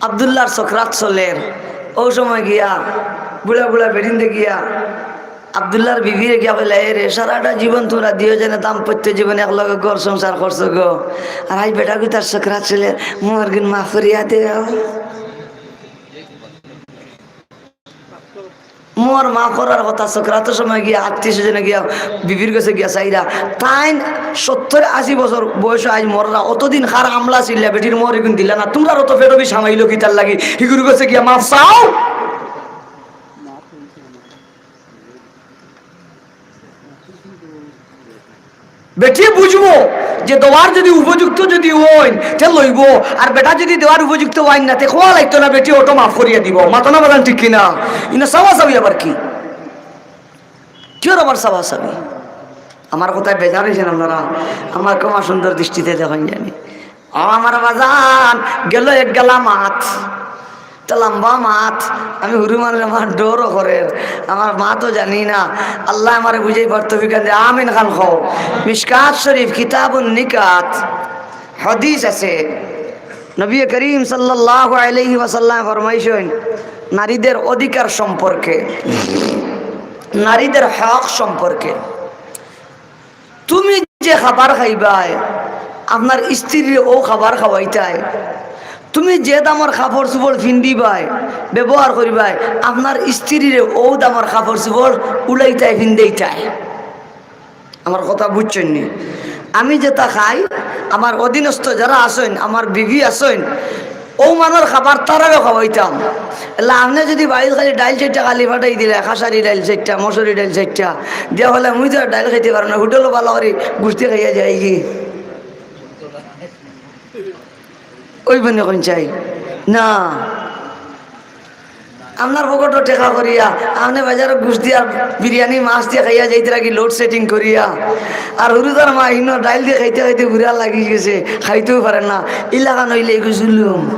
আব্দুল্লাহর সকরাত চলের, অউ সময় গিয়া বুড়া বুড়া বেটিনতে গিয়া আব্দুল্লাহর বিবিরে গিয়া কইলা, "এ রে, সারাটা জীবন তুমরা দুইজনে দাম্পত্য জীবন একলগে ঘর সংসার করছো গো, আর আইজ বেটাগুতার সকরাত চলের, মোহরগুন মাফ করিয়া দেও।" মোহর মাফ করার কথা, সকরাতর সময় গিয়া আত্মীয় স্বজনে গিয়া বিবির গেছে গিয়া চাইরা, তাইন সত্তর আশি বছর বয়স আইজ মররা, অতদিন কার আমলা ছিলা, বেটির মোহর ইগুন দিলা না, তুমরার অত পেটো বিষ হামাইলো কিতার লাগি, হিগুর গেছে গিয়া মাফ চাও। বেটিয়ে বুঝবো যে দেওয়ার যদি উপযুক্ত যদি অইন, তে লইবো, আর বেটা যদি দেওয়ার উপযুক্ত অইন না, তে কওয়া লাগতো না, বেটিয়ে অটো মাফ করিয়া দিবো। মাতো না বাজান ঠিক কি না? ইনো চাওয়া চাওয়ি আবার কি? কিওর আবার চাওয়া চাওয়ি? আমার কথায় বেজার অইছেন আপনারা? আমার ক্ষমা সুন্দর দৃষ্টিতে দেখইন জানি। ও আমার বাজান, গেল এক গালা মাত, তা লম্বা মাত, আমি হুরু মানুষ, আমার ডরও করের, আমার মাতও জানি না। আল্লায় আমারে বুঝাইবার তৌফিক দেন, আমিন খান কও। মিশকাত শরীফ, কিতাবুন নিকাত, হাদিস আছে, নবী করিম সাল্লাল্লাহু আলাইহি ওয়াসাল্লাম ফরমাইছইন, নারীদের অধিকার সম্পর্কে, নারীদের হক সম্পর্কে, তুমি যে খাবার খাইবায়, আপনার স্ত্রীরে অউ খাবার খাওয়াইতায়, তুমি যে দামর কাপড় চোপড় ফিন্দিবায়, ব্যবহার করিবায়, আপনার স্ত্রীরে অউ দামর কাপড় চোপড় উলাইতায়, ফিন্দাইতায়। আমার কথা বুঝছইন নি? আমি যেতা খাই, আমার অধীনস্থ যারা আছইন, আমার বিবি আছইন, অউ মানর খাবার তারারেও খাওয়াইতাম। এলা আপনে যদি বাড়িত খালি ডাইল চাইরটা খালি ফাটাই দিলা, খাসারি ডাইল চাইরটা, মসুরি ডাইল চাইরটা, দিয়া কইলা, "মুই তো আর ডাইল খাইতে পাররাম না, হোটেলো ভালা করি গুস্তি খাইয়া যাইগি।" অইবো নি কইন চাই? না। আপনার পকেটো টেকা করিয়া, আপনে বাজারো গুস্তি আর বিরিয়ানি মাছ দিয়া খাইয়া যাইতে লাগি load setting করিয়া। আর হুরুতার মা ইনো ডাইল দিয়া খাইতে খাইতে বুড়া লাগি গেছে, খাইতেও পারের না। ইলাখান অইলে এগু জুলুম।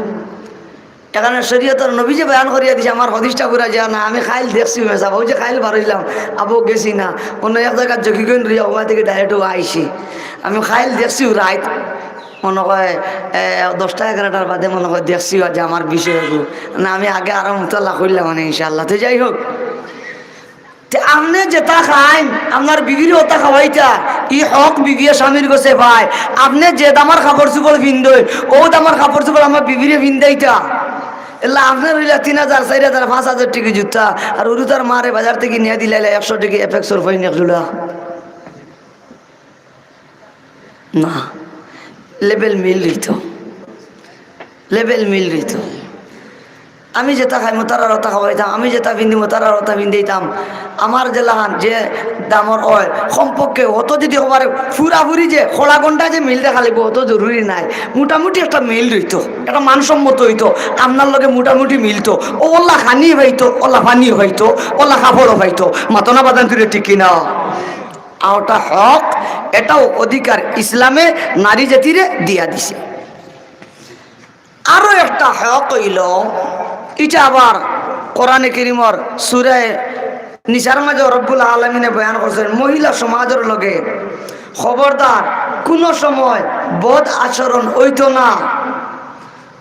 এখানে শরীয়তর নবী যে বয়ান করিয়া দিছে, আমার হাদিসটা পুরা যায় না। আমি খাইল দেখছি মেসাব, ওই যে খাইল বারইলাম, আবো গেছি না, অন্য এক জাগাত জকিগঞ্জ রইয়া ওখান থাকি direct ও আইছি। আমি খাইল দেখছি রাইত, মনে হয়, এ, দশটা এগারোটার বাদে মনে হয় দেখছি যে আমার বিষয় হইব। না, আমি আগে আরো মুতালা করলাম মানে ইনশাআল্লাহ। তো যাই হোক, তে আপনে যেটা খাইন, আপনার বিবিরে ওটা খাওয়াইতা, ই হক বিবিয়ে স্বামীর গেছে পায়। আপনে যে দামার কাপড় চোপড় পিন্দইন, ও দামার কাপড় চোপড় আমার বিবিরে পিন্দাইতা। এলা আপনে রইলা তিন হাজার, চাইর হাজার, পাঁচ হাজার টেকি জুতা, আর ওরু তার মারে বাজার থাকি নিয়া দিলাইলা একশো টেকি Apex-র ফইন এক জোড়া। না, level মিল রইতো, level মিল রইতো। আমি যেটা খাইমু, তারার ওটা খাওয়াইতাম, আমি যেটা পিন্দিমু, তারার ওটা পিন্দাইতাম। আমার যে লাখান, যে দামর অয়, কমপক্ষে অত যদি হবারে পুরাপুরি যে খোলা গন্ডা যে মিল দেখা লাগবো, অত জরুরি নাই। মোটামুটি একটা মিল রইতো, একটা মানসম্মত হইতো। আপনার লগে মোটামুটি মিলতো। ও ওলা খানি পাইতো, ওলা পানি পাইতো, ওলা কাপড়ও পাইতো। মাতো না বাদান তুলে ঠিক কিনা? আর ওটা হক, এটাও অধিকার ইসলামে নারী জাতিরে দিয়া দিছে। আরো একটা হক হইল, এটা আবার কোরআনে করিমর সূরায়ে নিসার মাঝে রব্বুল আলামিনে বয়ান করছেন, মহিলা সমাজর লগে খবরদার কোনো সময় বদ আচরণ হইতো না,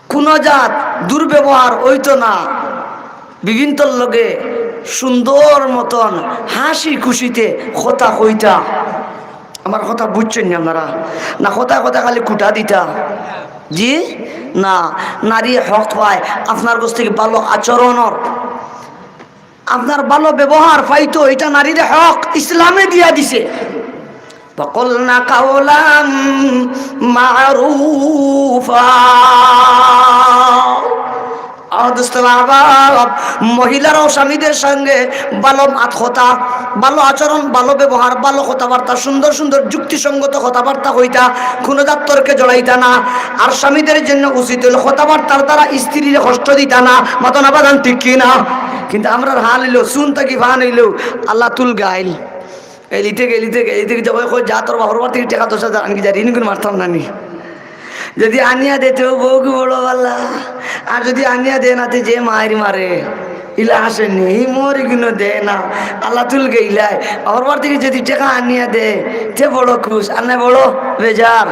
কোনো জাত দুর্ব্যবহার হইতো না, বিভিন্নর লগে সুন্দর মতন হাসি খুশিতে কথা কইতা। আমার কথা বুঝছেন না আপনারা? না, কথা কথা খালি খুঁটা দিতা? জি না, নারী হক পায় আপনার কাছ থেকে ভালো আচরণর, আপনার ভালো ব্যবহার পাইতো, এটা নারীর হক, ইসলামে দিয়া দিছে। وقلن قولا معروفا। আমার দোস্ত বাবা, মহিলারাও স্বামীদের সঙ্গে ভালো মাত কথা, ভালো আচরণ, ভালো ব্যবহার, ভালো কথাবার্তা, সুন্দর সুন্দর যুক্তিসঙ্গত কথাবার্তা কইতা, কোনো জাত তর্কে জড়াইতা না। আর স্বামীদের জন্য উচিত হইল কথাবার্তার দ্বারা স্ত্রীর কষ্ট দিতা না। মাতো না বাদান ঠিক কি না? কিন্তু আমরার হাল হইল, চুন থাকি ফান হইল, আল্লাহ তুল গাইল। এলিতে গেলিতে গেলিতে গেলিতে কয়, কয়, "যা তোর বাপর বাড়ি থাকি টেকা দশ হাজার আনকি যা, ঋণ করে মারতাম না নি।" যদি আনিয়া দে, তেও বউকে বড় বালা। আর যদি আনিয়া দে না, তে যে মায়ের মারে, ইলা আসেনি, ই মোর ইগুনো দে না। আল্লাহ তুল গেইলাই। বাপর বাড়ি থাকি যদি টেকা আনিয়া দে, তে বড় খুশ, আর নাই বড় বেজার।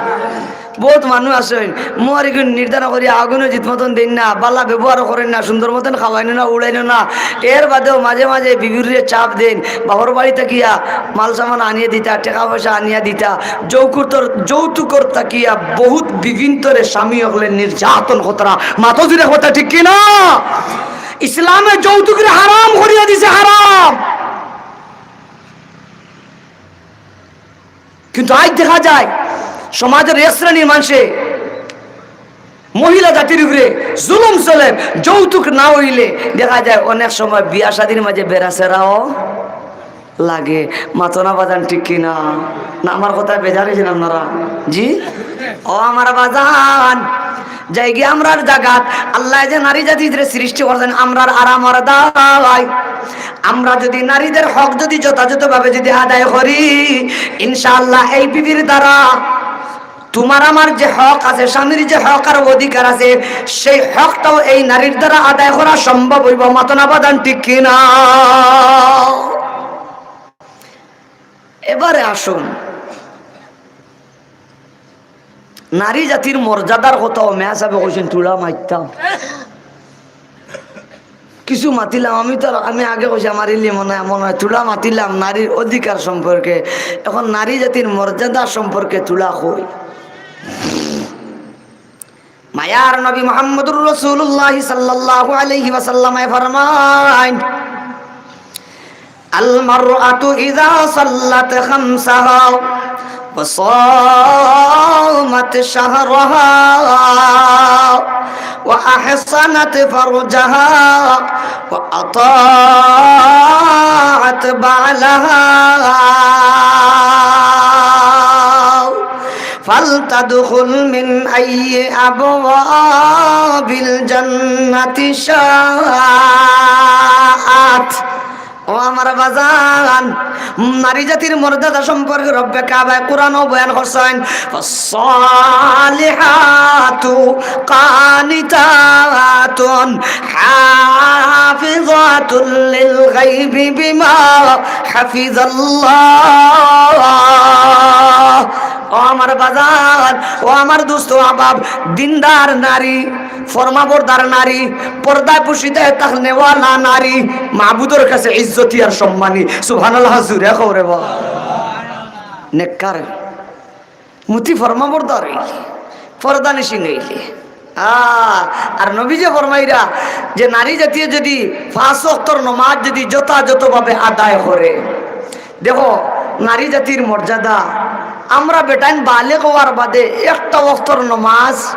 বহুত মানুষ আছইন, মোর ইগুন নির্ধারণ করি আগুনও জিত মতন দেইন না, বালা ব্যবহারও করেন না, সুন্দর মতন খাওয়াইন না, উড়াইন না। এর বাদেও মাঝে মাঝে বিবিরে চাপ দেইন, বাপর বাড়ি থাকিয়া মাল সামান আনিয়া দিতা, টেকা পয়সা আনিয়া দিতা। যৌকুতর, যৌতুকর থাকিয়া বহুত বিবিন্তরে স্বামী হকলে নির্যাতন করতরা। মাতো জুরে কথা ঠিক কি না? ইসলামে যৌতুকরে হারাম করিয়া দিছে, হারাম। কিন্তু আজ দেখা যায় সমাজর এক শ্রেণীর মানষে মহিলা জাতির উপরে জুলুম চলে, যৌতুক না হইলে দেখা যায় অনেক সময় বিয়া শাদির মাঝে বেড়াছেড়াও লাগে। মাতো না বাজান ঠিক কি না? না, আমার কথায় বেজার হইছেন আপনারা? জি, ও আমার বাজান, যাই গিয়া আমরার জাগাত আল্লায় যে নারী জাতিরে সৃষ্টি করছেন আমরার আরামর দায়। আমরা যদি নারীদের হক যদি যথাযথভাবে যদি আদায় করি, ইনশাআল্লাহ এই বিবির দ্বারা তোমার আমার যে হক আছে, স্বামীর যে হক আর অধিকার আছে, সেই হকটাও এই নারীর দ্বারা আদায় করা সম্ভব হইব। মাতো না বাদান ঠিক কি না? এবারে আসুন, নারী জাতির মর্যাদার কথাও মেয়া সাহেবে কইছেন, তুলা মারতাম। কিছু মাতিলাম, আমি তো আর, আমি আগে কইছি আমার ইলি মনে হয়, মনে হয় তুলা মাতিলাম নারীর অধিকার সম্পর্কে, এখন নারী জাতির মর্যাদা সম্পর্কে তুলা কই। মায়ার নবী মুহাম্মদুর রাসূলুল্লাহ সাল্লাল্লাহু আলাইহি ওয়াসাল্লামে ফরমাইন, المرأة إذا صلت خمسها وصامت شهرها وأحصنت فرجها وأطاعت بعلها فلتدخل من أي أبواب الجنة شاءت. ও আমার বাজান, নারী জাতির মর্যাদা সম্পর্কে রব্বে কাবায় কোরআনও বয়ান করছইন, "ফাসসালিহাতু কানিতাতুন হাফিজাতুল লিল গায়বি বিমা হাফিজাল্লাহ।" ও আমার বাজান, ও আমার দোস্ত আহবাব, দিনদার নারী, ফরমাবরদার নারী, পর্দায় পুশিদায় থাকনেওয়ালা নারী, মাবুদর কাছে ইজ্জতি আর সম্মানী। সুবহানাল্লাহ, জুরে কও রে বা। নেককার, মুতি ফরমাবরদার অইলে, পর্দানিশীন অইলে। আ, আর নবীজি ফরমাইরা যে নারী জাতিয়ে যদি পাঁচ ওয়াক্তর নমাজ যদি যথাযথভাবে আদায় করে, দেখো, নারী জাতির মর্যাদা, আমরা বেটাইন বালেগ অওয়ার বাদে একটা ওয়াক্তর নমাজ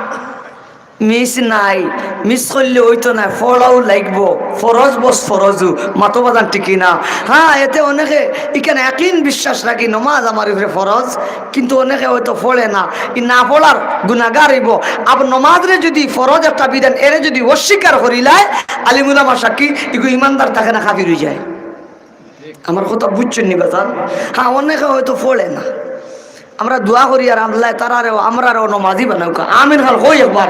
মিস নাই, মিস করলে অইতো নায়, পড়াও লাগবো, ফরজ বস ফরজু, মাতো বাজান, ঠিক কি না? হ্যাঁ, এতে অনেকে ইখান ইয়াকিন বিশ্বাস রাখি, নমাজ আমার উপরে ফরজ, কিন্তু অনেকে হয়তো পড়ে না, ই না পড়ার গুনাগার অইবো। আবার নমাজরে যদি ফরজ একটা বিধান, এরে যদি অস্বীকার করিলায়, আলিম উলামা সাক্ষী, ইগু ইমানদার থাকে না, কাফির অইযায়। আমার কথা বুঝছইন নি বাজান? হ্যাঁ, অনেকে হয়তো পড়ে না। আমরা দোয়া করি আর আল্লায় তারারেও আমরারেও নমাজি বানাউক্কা। আমিন খান কই একবার।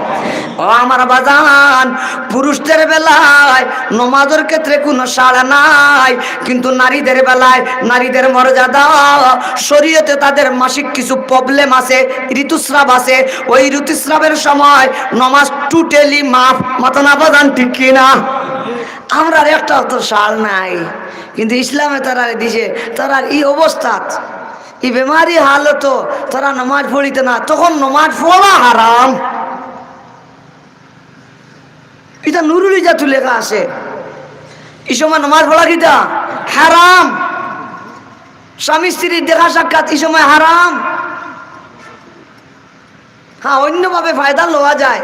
ও আমার বাজান, পুরুষদের বেলায় নমাজর ক্ষেত্রে কুনু ছাড় নাই, কিন্তু নারীদের বেলায়, নারীদের মর্যাদা, শরীয়তে তাদের মাসিক কিছু problem আছে, ঋতুস্রাব আছে, ওই ঋতুস্রাবের সময় নমাজ totally মাফ। মাতো না বাজান, ঠিক কি না? আমরার একটা তো ছাড় নাই, কিন্তু ইসলামে তারারে দিছে, তারার ই অবস্থাত, ই বেমারি হালতো তারা নমাজ পড়িতা না, তখন নমাজ পড়া হারাম। ইটা নুরুল ইজাতু লেখা আছে। ই সময় নমাজ পড়া কিতা? হারাম। স্বামী স্ত্রীর দেখা সাক্ষাৎ ই সময় হারাম। হ্যাঁ, অন্যভাবে ফায়দা লওয়া যায়,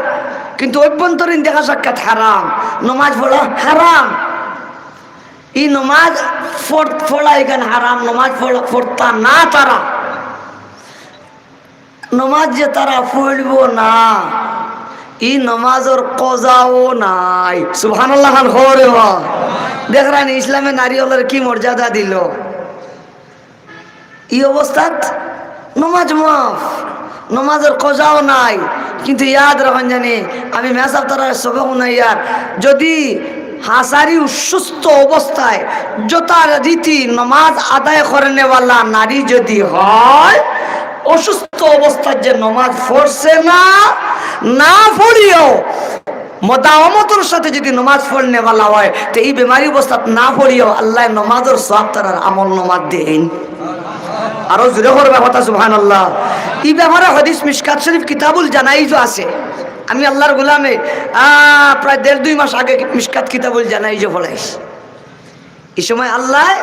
কিন্তু অভ্যন্তরীণ দেখা সাক্ষাৎ হারাম, নমাজ পড়া হারাম। ই নমাজ পড়-, পড়া ইখান হারাম, নমাজ পড়া, পড়তা না তারা। নমাজ যে তারা পড়বো না, ই নমাজর কজাও নাই। সুবহানাল্লাহ খান কও রে বা। দেখরানি ইসলামে নারী অকলরে কি মর্যাদা দিলো। ই অবস্থাত নমাজ মাফ, নমাজর কজাও নাই। কিন্তু ইয়াদ রাখইন জানি, আমি মেসাব তারারে সবক হুনাইয়ার, যদি হাজারি অসুস্থ অবস্থায় যথারীতি নমাজ আদায় করনেওয়ালা নারী যদি হয়, অসুস্থ অবস্থাত যে নমাজ পড়ছে না, না পড়িয়াও মদাওমতর সাথে যদি নমাজ পড়নেওয়ালা হয়, তে ই বেমারি অবস্থাত না পড়িয়াও আল্লায় নমাজর সওয়াব তারার আমল নামাত দেইন। আরো জুরে করবা কথা, সুবহানাল্লাহ। ই ব্যাপারে হাদিস মিশকাত শরীফ কিতাবুল জানাইজও আছে। আমি আল্লার গোলামে, আ, প্রায় দেড় দুই মাস আগে মিশকাত কিতাবুল জানাইজও পড়াইছি। ই সময় আল্লায়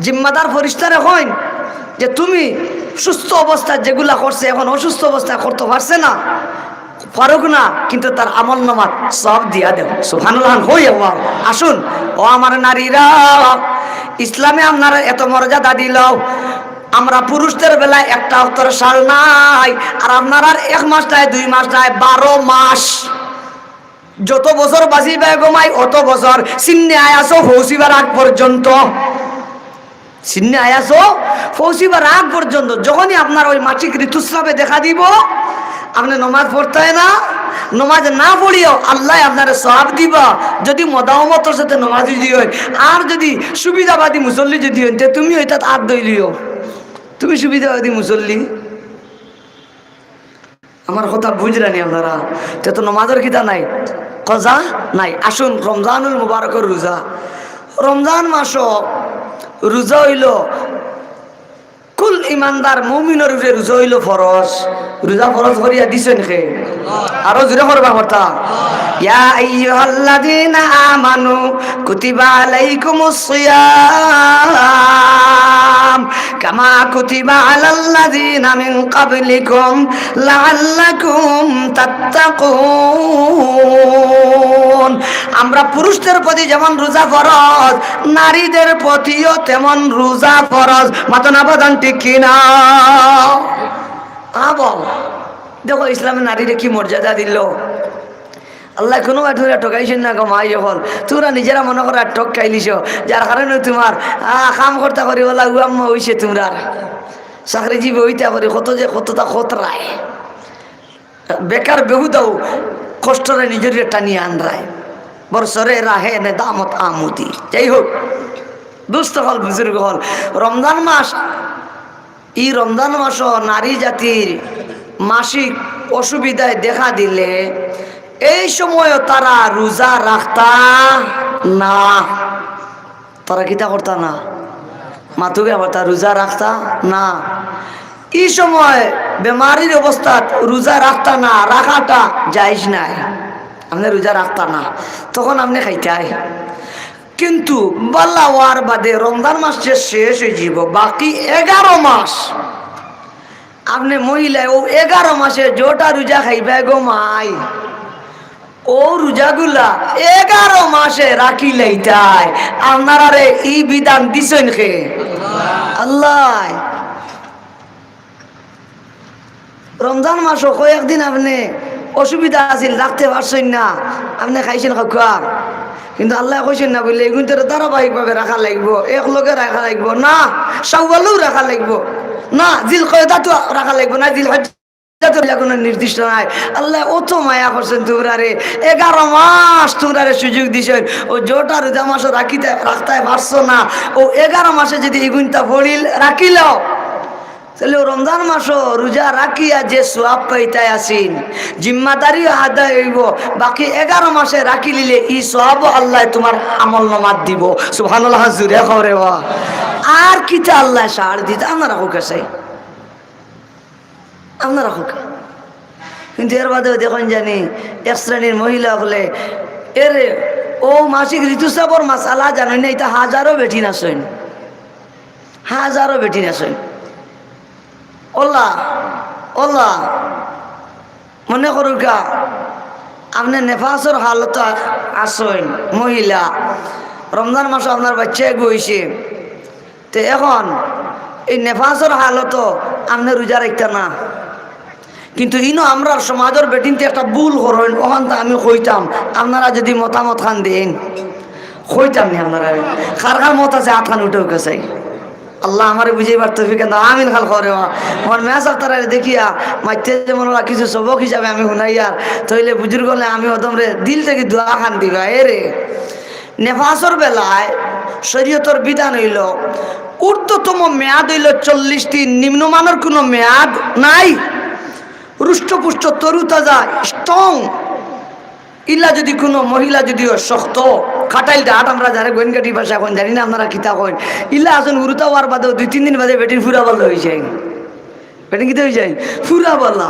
জিম্মাদার ফিরিস্তারে কইন যে, "তুমি সুস্থ অবস্থায় যেগুলা করছে, এখন অসুস্থ অবস্থায় করতো পারছে না, পারুক না, কিন্তু তার আমল নামাত সওয়াব দিয়া দেও।" সুবহানাল্লাহ, হই আল্লাহ। আসুন, ও আমার নারীরা, ইসলামে আপনারারে এত মর্যাদা দিল, আমরা পুরুষদের বেলায় একটা ওয়াক্তর ছাড় নাই, আর আপনারার এক মাস নাই, দুই মাস নাই, বারো মাস। যত বছর বাঁচিবায় গো মাই, অত বছর। সিন্নে আয়াসো পৌঁছিবার আগ পর্যন্ত, সিন্নে আয়াসো পৌঁছিবার আগ পর্যন্ত, যখনই আপনার ওই মাসিক ঋতুস্রাবে দেখা দিব, আপনে নমাজ পড়তায় না, নমাজ না পড়িয়াও আল্লায় আপনারে সওয়াব দিবা। যদি মদাওমতর সাথে নমাজ যদি হয়, আর যদি সুবিধাবাদী মুসল্লি যদি হইন, তে তুমি ওইটাত আত ধইলিও, তুমি সুবিধাবাদী মুসল্লি। আমার কথা বুঝরানি আপনারা? তে তো নমাজর কিতা নাই, কজা নাই। আসুন, রমজানুল মুবারকর রোজা, রমজান মাসো রোজা অইলো কুল ইমানদার মুমিনর উপরে রোজা অইলো ফরজ। রোজা ফরজ করিয়া দিছইন কে? আরো জুরে করবা কথা। ইয়া আইয়ুহাল্লাযীনা আমানু কুতিবা আলাইকুমুস সিয়াম কামা কুতিবা আলাল্লাযীনা মিন ক্বাবলিকুম লাআল্লাকুম তাত্তাকুন। আমরা পুরুষদের প্রতি যেমন রোজা ফরজ, নারীদের প্রতিও তেমন রোজা ফরজ। মাতো না বাজান, ঠিক কি না? আ বাবা, দেখো ইসলামে নারীরে কি মর্যাদা দিল। আল্লায় কুনু বাটুরা ঠকাইছইন না গো মাই অকল। তুমরা নিজেরা মনো করো আর ঠক খাইলিছো, যার কারণে তুমার, আহ, কাম করতা করি ওলা উয়াম্মা অইছে তুমরার। চাকরিজীবী অইতা করি কত যে কততা খতরায়। বেকার বেহুদাও কষ্টরে নিজরে টানিয়া আনরায়। বরসরে রাহে নেদামত আমুদি। যাই হোক, দোস্ত অকল, বুজুর্গ অকল, রমজান মাস, ই রমজান মাসো নারী জাতির মাসিক অসুবিধায় দেখা দিলে এই সময়ও তারা রোজা রাখতা না। তারা কিতা করতা না? মাতুগে আবার তারা রোজা রাখতা না। ই সময় বেমারির অবস্থাত রোজা রাখতা না, রাখাটা জায়েজ নায়। আপনে রোজা রাখতা না, তখন আপনে খাইতায়। কিন্তু বালা অওয়ার বাদে রমজান মাস যে শেষ অইযিবো, বাকি এগারো মাস আপনে মহিলায় অউ এগারো মাসে যটা রোজা খাইবায় গো মাই, অউ রোজাগুলা এগারো মাসে রাখিলাইতায়। আপনারারে ই বিধান দিছইন কে? আল্লায়। রমজান মাসো কয়েকদিন আপনে অসুবিধা আছিল, রাখতে পারছইন না, আপনে খাইছইন খাউক্কা। কিন্তু আল্লায় কইছইন না বুলে, ইগুইন্তরে ধারাবাহিকভাবে রাখা লাগবো, একলগে রাখা লাগবো না, শাওয়ালেও রাখা লাগবো না, জিলকয়দাত রাখা লাগবো না, জিলহজ্জাত রাখা লাগবো না, কুনু নির্দিষ্ট নাই। আল্লায় অত মায়া করছইন তুমরারে, এগারো মাস তুমরারে সুযোগ দিছইন। অউ যটা রোজা মাসো রাখিতে, রাখতায় পারছো না, অউ এগারো মাসে যদি ইগুইন্তা পড়িল রাখিলাও, তাইলে অউ রমজান মাসো রোজা রাখিয়া যে সওয়াব পাইতায় আছইন, জিম্মাদারিও আদায় অইবো, বাকি এগারো মাসে রাখিলিলে ই সওয়াবও আল্লায় তুমার আমলনামাত দিবো। সুবহানাল্লাহ, জুরে কও রে বা। আর কিতা আল্লায় ছাড় দিতা? আপনারা কউক্কা চাই, আপনারা কউক্কা। কিন্তু এর বাদেও দেখইন জানি এক শ্রেণীর মহিলা অকলে, এরে, অউ মাসিক ঋতুস্রাবর মাসালা জানইন না, ইতা হাজারো বেটিন আছইন। হাজারো বেটিন আছইন। অলা, অলা, মনে করউক্কা, আপনে নেফাসর হালতো আ-, আছইন, মহিলা, রমজান মাসো আপনার বাইচ্চা এগু অইছে, তে অখন ই নেফাসর হালতো আপনে রোজা রাখতা না। কিন্তু ইনো আমরার সমাজর বেটিন্তে একটা ভুল করইন, অখানতা আমি কইতাম, আপনারা যদি মতামত খান দেইন, কইতাম নি আপনারারে? কার কার মত আছে, আতখান উঠাউক্কা চাই। আল্লায় আমারে বুঝাইবার তৌফিক দেও, আমিন খাল কও রে বা। আমার মেয়াসাব তারারে দেখিয়া মাইতে যেমন ওরা কিছু সবক হিসাবে আমি হুনাইয়ার, তাইলে বুজুর্গ অকলে আমি অদমরে দিল থাকি দোয়া খান দিবা। এরে, নেফাসর বেলায় শরীয়তর বিধান অইলো, ঊর্ধ্বতম মেয়াদ অইলো চল্লিশ দিন, নিম্নমানর কুনু মেয়াদ নাই। রুষ্টপুষ্ট, তরুতাজা, strong। ইলা যদি কুনু মহিলা যুদি অয় শক্ত, কাটাইল ডাট, আমরা যারে গোয়েনকাটি ভাষা কইন, জানি না আপনারা কিতা কইন, ইলা আছইন, হুরুতা অওয়ার বাদেও দুই তিন দিন বাদে বেটিন ফুরা বালা অইযায়। বেটিন কিতা অইযায়? ফুরা বালা।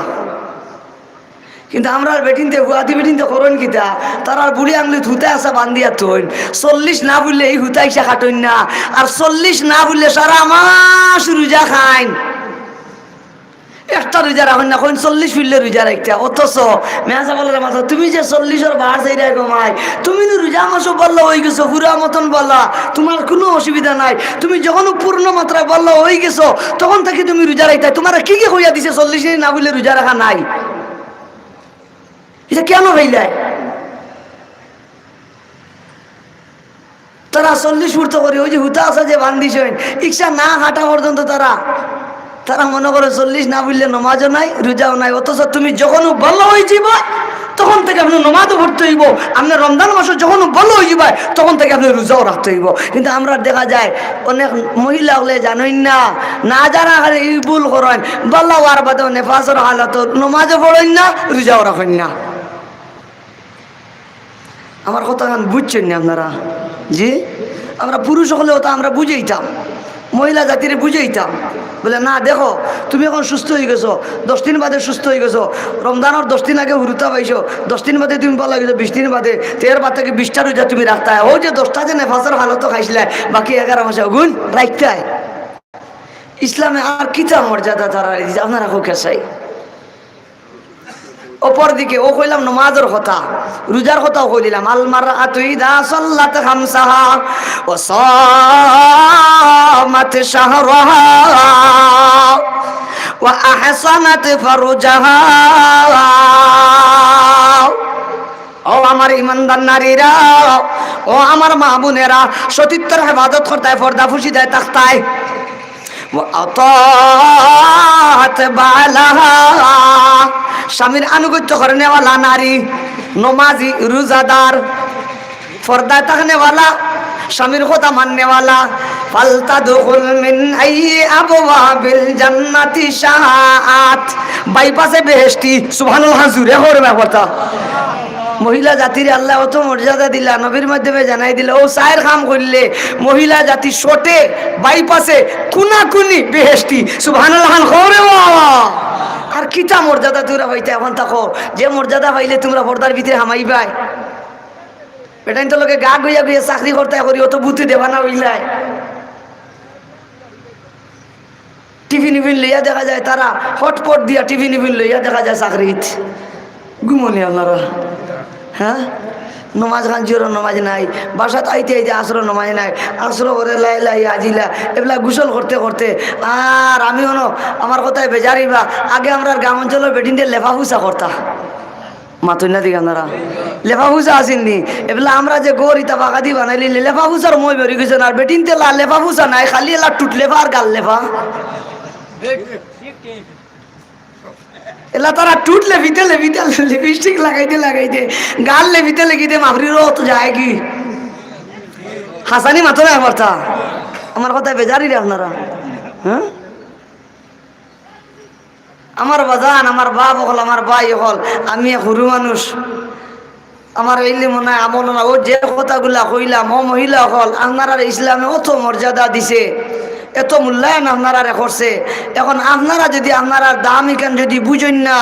কিন্তু আমরার বেটিন্তে, ফুয়াতি বেটিন্তে করইন কিতা? তারার বুড়ি আঙুলিত হুতা আছা বান্দিয়া থইন। চল্লিশ না ফুরলে ই হুতা ইশা কাটইন না। আর চল্লিশ না ফুরলে সারা মাস রোজা খাইন। একটা রোজা রাখইন না, কইন চল্লিশ ফুরলে রোজা রাখতা। অথচ মেয়াসাব অকলরে মাতো, তুমি যে চল্লিশর বার চাইরায় গো মাই, তুমি নু রোজা মাসো বালা অইগেছো, ফুরা মতন বালা, তুমার কুনু অসুবিধা নাই। তুমি যখন পূর্ণ মাত্রায় বালা অইগেছো, তখন থাকি তুমি রোজা রাখতায়। তুমারে কে কে কইয়া দিছে চল্লিশ দিন না ফুরলে রোজা রাখা নাই? ইটা কেনে অইলায়? তারা চল্লিশ ফুরতো করি, অউ যে হুতা আছা যে বান্দিছইন, ইশা না কাটা পর্যন্ত তারা, তারা মনো করে চল্লিশ না ফুরলে নমাজও নাই, রোজাও নাই। অথচ তুমি যখন বালা অইযিবায়, তখন থাকি আপনে নমাজও পড়তে অইবো। আপনে রমজান মাসো যখন বালা অইযিবায়, তখন থাকি আপনে রোজাও রাখতে অইবো। কিন্তু আমরা দেখা যায় অনেক মহিলা অকলে জানইন না, না জানার কারণে ই ভুল করইন, বালা অওয়ার বাদেও নেফাসর হালতো নমাজও পড়ইন না, রোজাও রাখইন না। আমার কথাখান বুঝছইন নি আপনারা? জি, আমরা পুরুষ অকলে অতা আমরা বুঝাইতাম, মহিলা জাতিরে বুঝাইতাম, বুলে, না, দেখো, তুমি অখন সুস্থ অইগেছো, দশ দিন বাদে সুস্থ অইগেছো, রমজানর দশ দিন আগে হুরুতা পাইছো, দশ দিন বাদে তুমি বালা অইগেছো, বিশ দিন বাদে, তে এর বাদ থাকি বিশটা রোজা তুমি রাখতায়। অউ যে দশটা যে নেফাসর হালতো খাইছলায়, বাকি এগারো মাসে অগুন রাখতায়। ইসলামে আর কিতা মর্যাদা তারারে দিছে, আপনারা কউক্কা চাই। অপরদিকে অউ কইলাম নমাজর কথা, রোজার কথাও কইলাম। আল মারআতু ইযা সাল্লাত খামসাহা ওয়া সামাত শাহরাহা ওয়া আহসানাত ফারজাহা। ও আমার ইমানদার নারীরা, ও আমার মা বোনেরা, সতীত্বর হেফাজত করতায়, পর্দা পুশিদায় থাকতায়। ওয়া আতাআত বালাহা, স্বামীর আনুগত্য করনেওয়ালা নারী, নমাজি, রোজাদার, পর্দায় থাকনেওয়ালা, স্বামীর কথা মাননেওয়ালা। ফালতাদখুল মিন আইয়ি আবওয়াবিল জান্নাতি শাআত। বাইপাসে বেহেশতি। সুবহানাল্লাহ, জুরে করবা কথা। মহিলা জাতিরে আল্লায় অত মর্যাদা দিলা, নবীর মাধ্যমে জানাই দিলা, অউ চাইর কাম করলে মহিলা জাতি সটে বাইপাসে কুনাকুনি বেহেশতি। সুবহানাল্লাহ খান কও রে বাবা। আর কিতা মর্যাদা তুমরা পাইতায় অখন থাকো, যে মর্যাদা পাইলে তুমরা পর্দার ভিতরে হামাইবায়। বেটাইন্তর লগে গা গইয়া গইয়া চাকরি করতায় করি, অত বুদ্ধি দেবা না অইলায়। টিফিন ইফিন লইয়া দেখা যায় তারা হটপট দিয়া টিফিন ইফিন লইয়া দেখা যায় চাকরিত। ঘুমোনি আপনারা? হ্যাঁ, নমাজ খান জোহরর নমাজ নাই, বাসাত আইতে আইতে আসরর নমাজ নাই, আসর করে লাই লাই আজিলা, এবলা গোসল করতে করতে। আর আমি অনো, আমার কথায় বেজার অইবা, আগে আমরার গ্রাম অঞ্চলর বেটিন্তে লেফা ফুসা করতা। মাতইন না দেখি আপনারা। লেফা ফুসা আছিল নি? এবলা আমরা যে ঘর ইতা বাগাদি বানাইলি, লেফা ফুসার মই বেরি গেছে না, আর বেটিন্তে লা লেফা ফুসা নাই, খালি এলা টুট লেফা আর গাল লেফা। এলা তারা টুট লেফিতে লেফিতে, লিপস্টিক লাগাইতে লাগাইতে, গাল লেফিতে লেফিতে মাফরির অত যায় কি? হাসানি মাতো না আমার তা। আমার কথায় বেজার অইরা আপনারা? হ্যাঁ? আমার বাজান, আমার বাপ অকল, আমার ভাই অকল, আমি এক হুরু মানুষ, আমার ইলিম নাই, আমল নাই। অউ যে কথাগুলা কইলাম, ও মহিলা অকল, আপনারারে ইসলামে অত মর্যাদা দিছে, এত মূল্যায়ন আপনারারে করছে। এখন আপনারা যুদি আপনারার দাম ইখান যুদি বুঝইন না,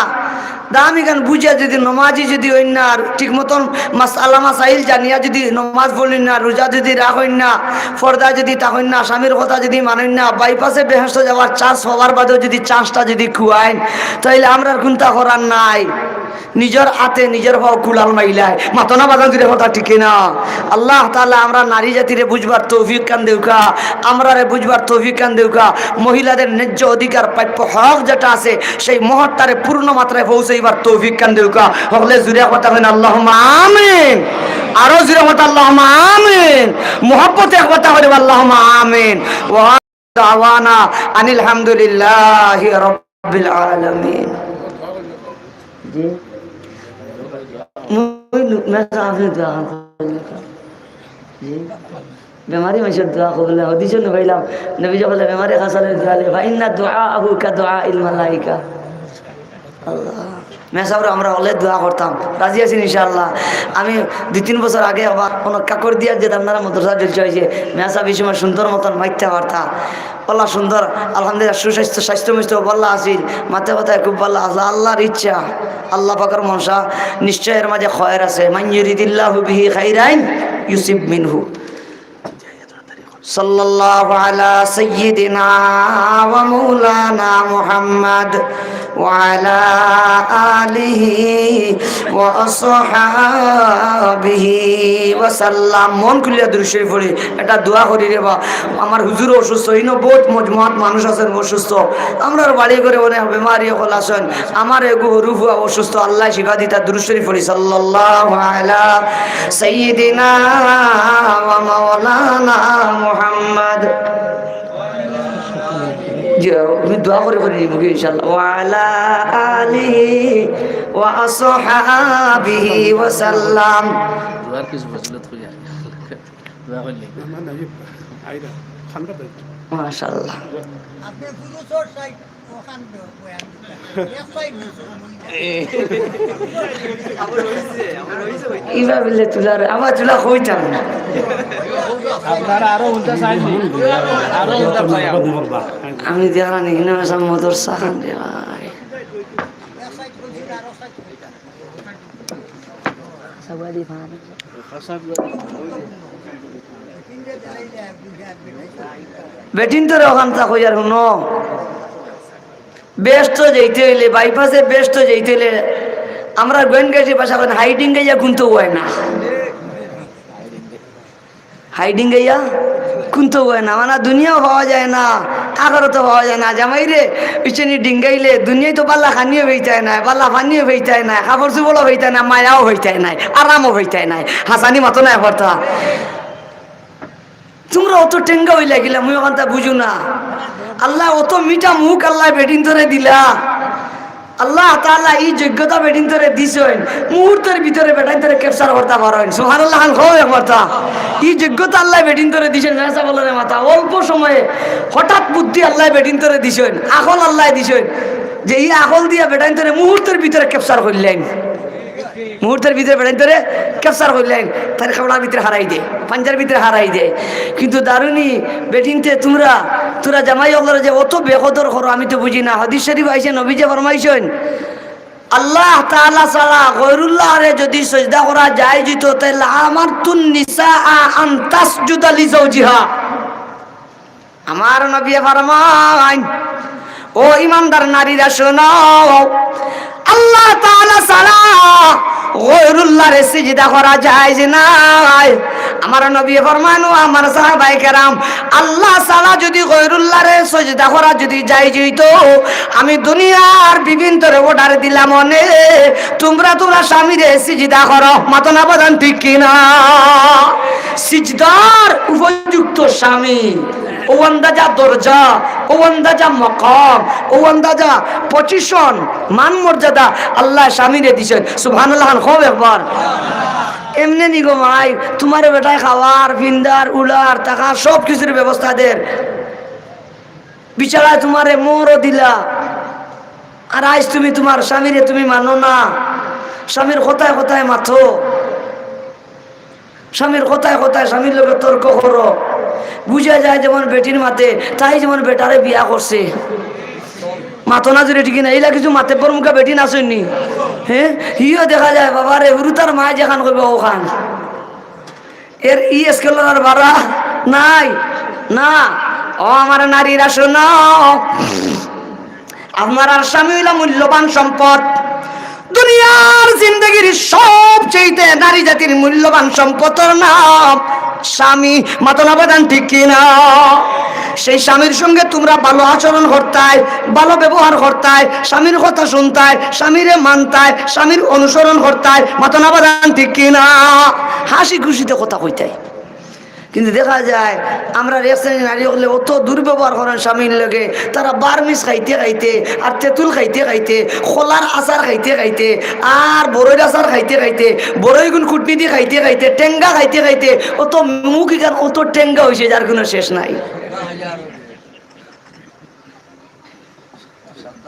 দাম ইখান বুঝিয়া যুদি নমাজি যুদি অইন না, আর ঠিক মতন মাসআলা মাসাইল জানিয়া যুদি নমাজ পড়ইন না, রোজা যুদি রাখইন না, পর্দা যুদি থাকইন না, স্বামীর কথা যুদি মানইন না, বাইপাসে বেহেশত যাওয়ার চান্স পাওয়ার বাদেও যুদি চান্সটা যুদি খুয়াইন, তাইলে আমরার কুন্তা করার নাই। নিজর আতে নিজর পাও কুড়াল মাইলায়। মাতো না বাজান, জুরে কথা ঠিক না? আল্লাহ তাআলা আমরার নারী জাতিরে বুঝবার তৌফিক খান দেউকা, আমরারে বুঝবার তৌফিক খান দেউকা, মহিলাদের ন্যায্য অধিকার, প্রাপ্য হক যেটা আছে, সেই মহকটারে পূর্ণ মাত্রায় পৌঁছাইবার তৌফিক খান দেউকা। হকলে জুরে কথা কইন, আল্লাহুম্মা আমিন। আরো জুরে কথা, আল্লাহুম্মা আমিন। মহব্বতে কথা কইবা, আল্লাহুম্মা আমিন। ওয়া দাওয়ানা আনিল হামদুলিল্লাহি রাব্বিল আলামিন। জি। মুই নু-, মেসাব আপনে দোয়া খান করইন। জি। বেমারি মানষর দোয়া কবুল অয়। হাদিসো নু পাইলাম, নবীজি কইলা, বেমারি খাছালর দোয়া লইলে, "ফাইন্না দুআআহু কাদুআইল মালাইকা।" আল্লাহ। মেসাবরে আমরা হকলে দোয়া করতাম। রাজি আছইন ইনশাআল্লাহ। আমি দুই তিন বছর আগে আবার কোনো কাকর দিয়া যে আপনারা মাদ্রাসা জলসা অইছে, মেসাব ই সময় সুন্দর মতন মাততা পারতা। আল্লাহ সুন্দর, আলহামদুলিল্লাহ, সুস্বাস্থ্য, স্বাস্থ্য মিস্থ্য ভালা আছিল, মাতে কথায় খুব ভালা আছিল। আল্লাহর ইচ্ছা, আল্লাহ পাকর মনশা, নিশ্চয় এর মাঝে খয়ের আছে। মান ইউরিদিল্লাহু বিহি খাইরান ইউসিব মিনহু। সাল্লাল্লাহু আলা সাইয়্যিদিনা ওয়া মাওলানা মুহাম্মদ ওয়া আলা আলিহি ওয়া আসহাবিহি ওয়া সাল্লাম। মন খুলিয়া দুরূদ শরীফ পড়ি, একটা দোয়া করি রে বা। আমার হুজুর অসুস্থ, ইনো বহুত মজমুআত মানুষ আছইন অসুস্থ, আমরার বাড়ি ঘরে অনেক বেমারি অকল আছইন, আমার এগু হুরু ফুয়া অসুস্থ, আল্লায় শিফা দিতা, দুরূদ শরীফ পড়ি, সাল্লাল্লাহু আলা সাইয়্যিদিনা ওয়া মাওলানা মুহাম্মদ। জি, আমি দোয়া করি করি নিমু ইনশাআল্লাহ। ওয়া আলা আলিহি ওয়া আসহাবিহি ওয়া সাল্লাম। দোয়ার কিছু ফজিলত কইয়া। দোয়া করলে। মাশাআল্লাহ। ইবা বিলে তুলার, আমার তুলা কইতাম না। আপনারা আরো উল্টা চাইন, আরো উল্টা চাই আমরা। আমি দেখলাম ইনো মেসাব মাদ্রাসা খান রে ভাই। বেটিন্তরে অখানতা কইয়ার হুনো। বেহেস্তো যাইতে অইলে, বাইপাসে বেহেস্তো যাইতে অইলে, আমরা গোয়েন্দাগাছি ভাষা কই, হাইডিং গাইয়া গুনতে অয় না। হাই ডিঙ্গাইয়া কুন্তা অয় না, মানে দুনিয়াও পাওয়া যায় না, আখেরাতও পাওয়া যায় না। জামাইরে ইচ্ছেনি ডিঙ্গাইলে দুনিয়াত তো বালা খানিও পাইতায় নায়, বালা পানিও পাইতায় নায়, কাপড় চুপড়ও পাইতায় নায়, মায়াও পাইতায় নায়, আরামও পাইতায় নায়। হাছানি মাতো নায় পড়তা। তুমরা অত টেঙ্গা অইলা কিলা, মুই অখানতা বুঝি না। আল্লায় অত মিঠা মুখ আল্লায় বেটিন্তরে দিলা। আল্লাহ তাআলা ই যোগ্যতা বেটিন্তরে দিছইন, মুহূর্তর ভিতরে বেটাইন্তরে capture করতা পারইন। সুবহানাল্লাহ খান কও একবার তা। ই যোগ্যতা আল্লায় বেটিন্তরে দিছইন, জানা বলে রে মাথা, অল্প সময়ে হঠাৎ বুদ্ধি আল্লায় বেটিন্তরে দিছইন, আকল আল্লায় দিছইন, যে ই আকল দিয়া বেটাইন্তরে মুহূর্তর ভিতরে capture করিলাইন। মুহূর্তর ভিতরে বেটাইন্তরে capture করিলাইন, তার কাপড়র ভিতরে হারাই দেয়, পাঞ্জার ভিতরে হারাই দেয়। কিন্তু দারুনি বেটিন্তে তুমরা, তুমরা জামাই অকলরে যে অত বেকদর করো, আমি তো বুঝি না। হাদিস শরিফ আইছে, নবীজি ফরমাইছইন, আল্লাহ তাআলা ছাড়া গয়রুল্লাহরে যুদি সইজদা করা জায়েজ অইতো, তে লাআমারতুন নিসাআ আন তাসজুদা লিজাওজিহা। আমার নবীয়ে ফরমাইন, ও ইমানদার নারীরা শুনো, আল্লাহ তাআলা ছাড়া গয়রুল্লাহরে সিজদা করা জায়েজ নায়। আমার নবীয়ে ফরমাইন, ও আমার সাহাবায়ে কেরাম, আল্লাহ ছাড়া যুদি গয়রুল্লাহরে সিজদা করা যুদি জায়েজ অইতো, আমি দুনিয়ার বেটিন্তরে order দিলাম অনে, তুমরা তুমরার স্বামীরে সিজদা করো। মাতো না বাজান, ঠিক কি না? সিজদার উপযুক্ত স্বামী, অউ আন্দাজা দরজা, অউ আন্দাজা মকাম, অউ আন্দাজা position, মান মর্যাদা আল্লায় স্বামীরে দিছইন। সুবহানাল্লাহ খান কও একবার। এমনে নি গো মাই, তুমারে বেটায় খাওয়ার, ফিন্দার, উড়ার, থাকার সব কিছুর ব্যবস্থা দের। বিচারায় তুমারে মোহরও দিলা, আর আইজ তুমি তুমার স্বামীরে তুমি মানো না, স্বামীর কথায় কথায় মাতো। স্বামীর কথায় কথায় স্বামীর লগে তর্ক করো। বুঝা যায় যেমন বেটিন মাতে, তাই যেমন বেটারে বিয়া করছে। মাতো না জুরে, ঠিক না? ইলা কিছু মাতব্বর মুখা বেটিন আছইন নি? হে, হিও দেখা যায়, বাবারে, হুরুতার মায় যেখান কইবো অখান। এর ই স্কেলর আর বাড়া নাই। না, ও আমার নারীরা শুনো, আপনারার স্বামী অইলা মূল্যবান সম্পদ। দুনিয়ার জিন্দেগির সবচাইতে নারী জাতির মূল্যবান সম্পদর নাম স্বামী। মাতো না বাজান, ঠিক কি না? সেই স্বামীর সঙ্গে তুমরা ভালো আচরণ করতায়, ভালো ব্যবহার করতায়, স্বামীর কথা শুনতায়, স্বামীরে মানতায়, স্বামীর অনুসরণ করতায়। মাতো না বাজান, ঠিক কি না? হাসি খুশিতে কথা কইতায়। কিন্তু দেখা যায়, আমরার এক শ্রেণীর নারী অকলে অত দুর্ব্যবহার করইন স্বামীর লগে, তারা বার্মিজ খাইতে খাইতে, আর তেঁতুল খাইতে খাইতে, কলার আচার খাইতে খাইতে, আর বড়ইর আচার খাইতে খাইতে, বড়ইগুন কুটনি দি খাইতে খাইতে, টেঙ্গা খাইতে খাইতে, অত মুখ ইখান অত টেঙ্গা অইছে যার কুনু শেষ নাই।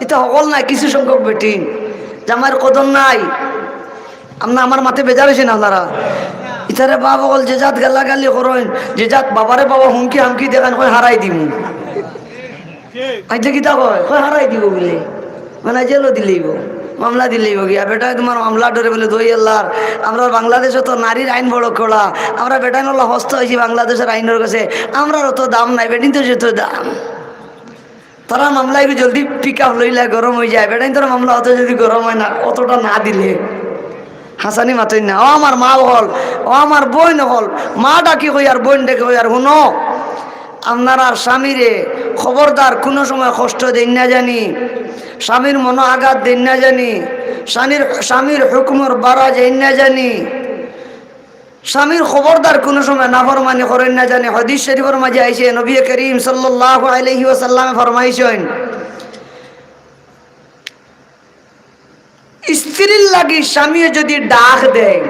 ইতা হকল নায়, কিছু সংখ্যক বেটিন। জামাইর কদর নাই। আমনা আমার মাতে বেজার অইছইন আপনারা। ইতারে বাপ অকল যে জাত গালাগালি করইন, যে জাত বাবারে বাবা হুমকি হামকি দেখাইন, কয় হারাই দিমু। আইজ কিতা কয়? কয় হারাই দিবো বুলে। মানে জেলও দিলাইবো, মামলা দিলাইবো গিয়া। বেটায় তুমার মামলা ডরে বুলে দই আল্লার। আমরার বাংলাদেশো তো নারীর আইন বড় কড়া। আমরা বেটাইন অলা হস্ত অইছি বাংলাদেশর আইনর গেছে। আমরার অত দাম নাই, বেটিন্তর যত দাম। তারা মামলা একটু জলদি pick up লইলা, গরম অইযায়। বেটাইন্তর মামলা অত জলদি গরম অয় না, অতটা না দিলে। হাছানি মাতইন না। ও আমার মা অকল, ও আমার বইন অকল, মা ডাকি কইয়ার, বইন ডাকি কইয়ার, হুনো, আপনারার স্বামীরে খবরদার কুনু সময় কষ্ট দেইন না জানি, স্বামীর মনো আঘাত দেইন না জানি, স্বামীর, স্বামীর হুকুমর বারা যাইন না জানি। স্বামীর খবরদার কুনু সময় নাফরমানি করইন না জানি। হাদিস শরিফর মাঝে আইছে, নবী করিম সাল্লাল্লাহু আলাইহি ওয়াসাল্লামে ফরমাইছইন, স্ত্রীর লাগি স্বামীয়ে যুদি ডাক দেয়,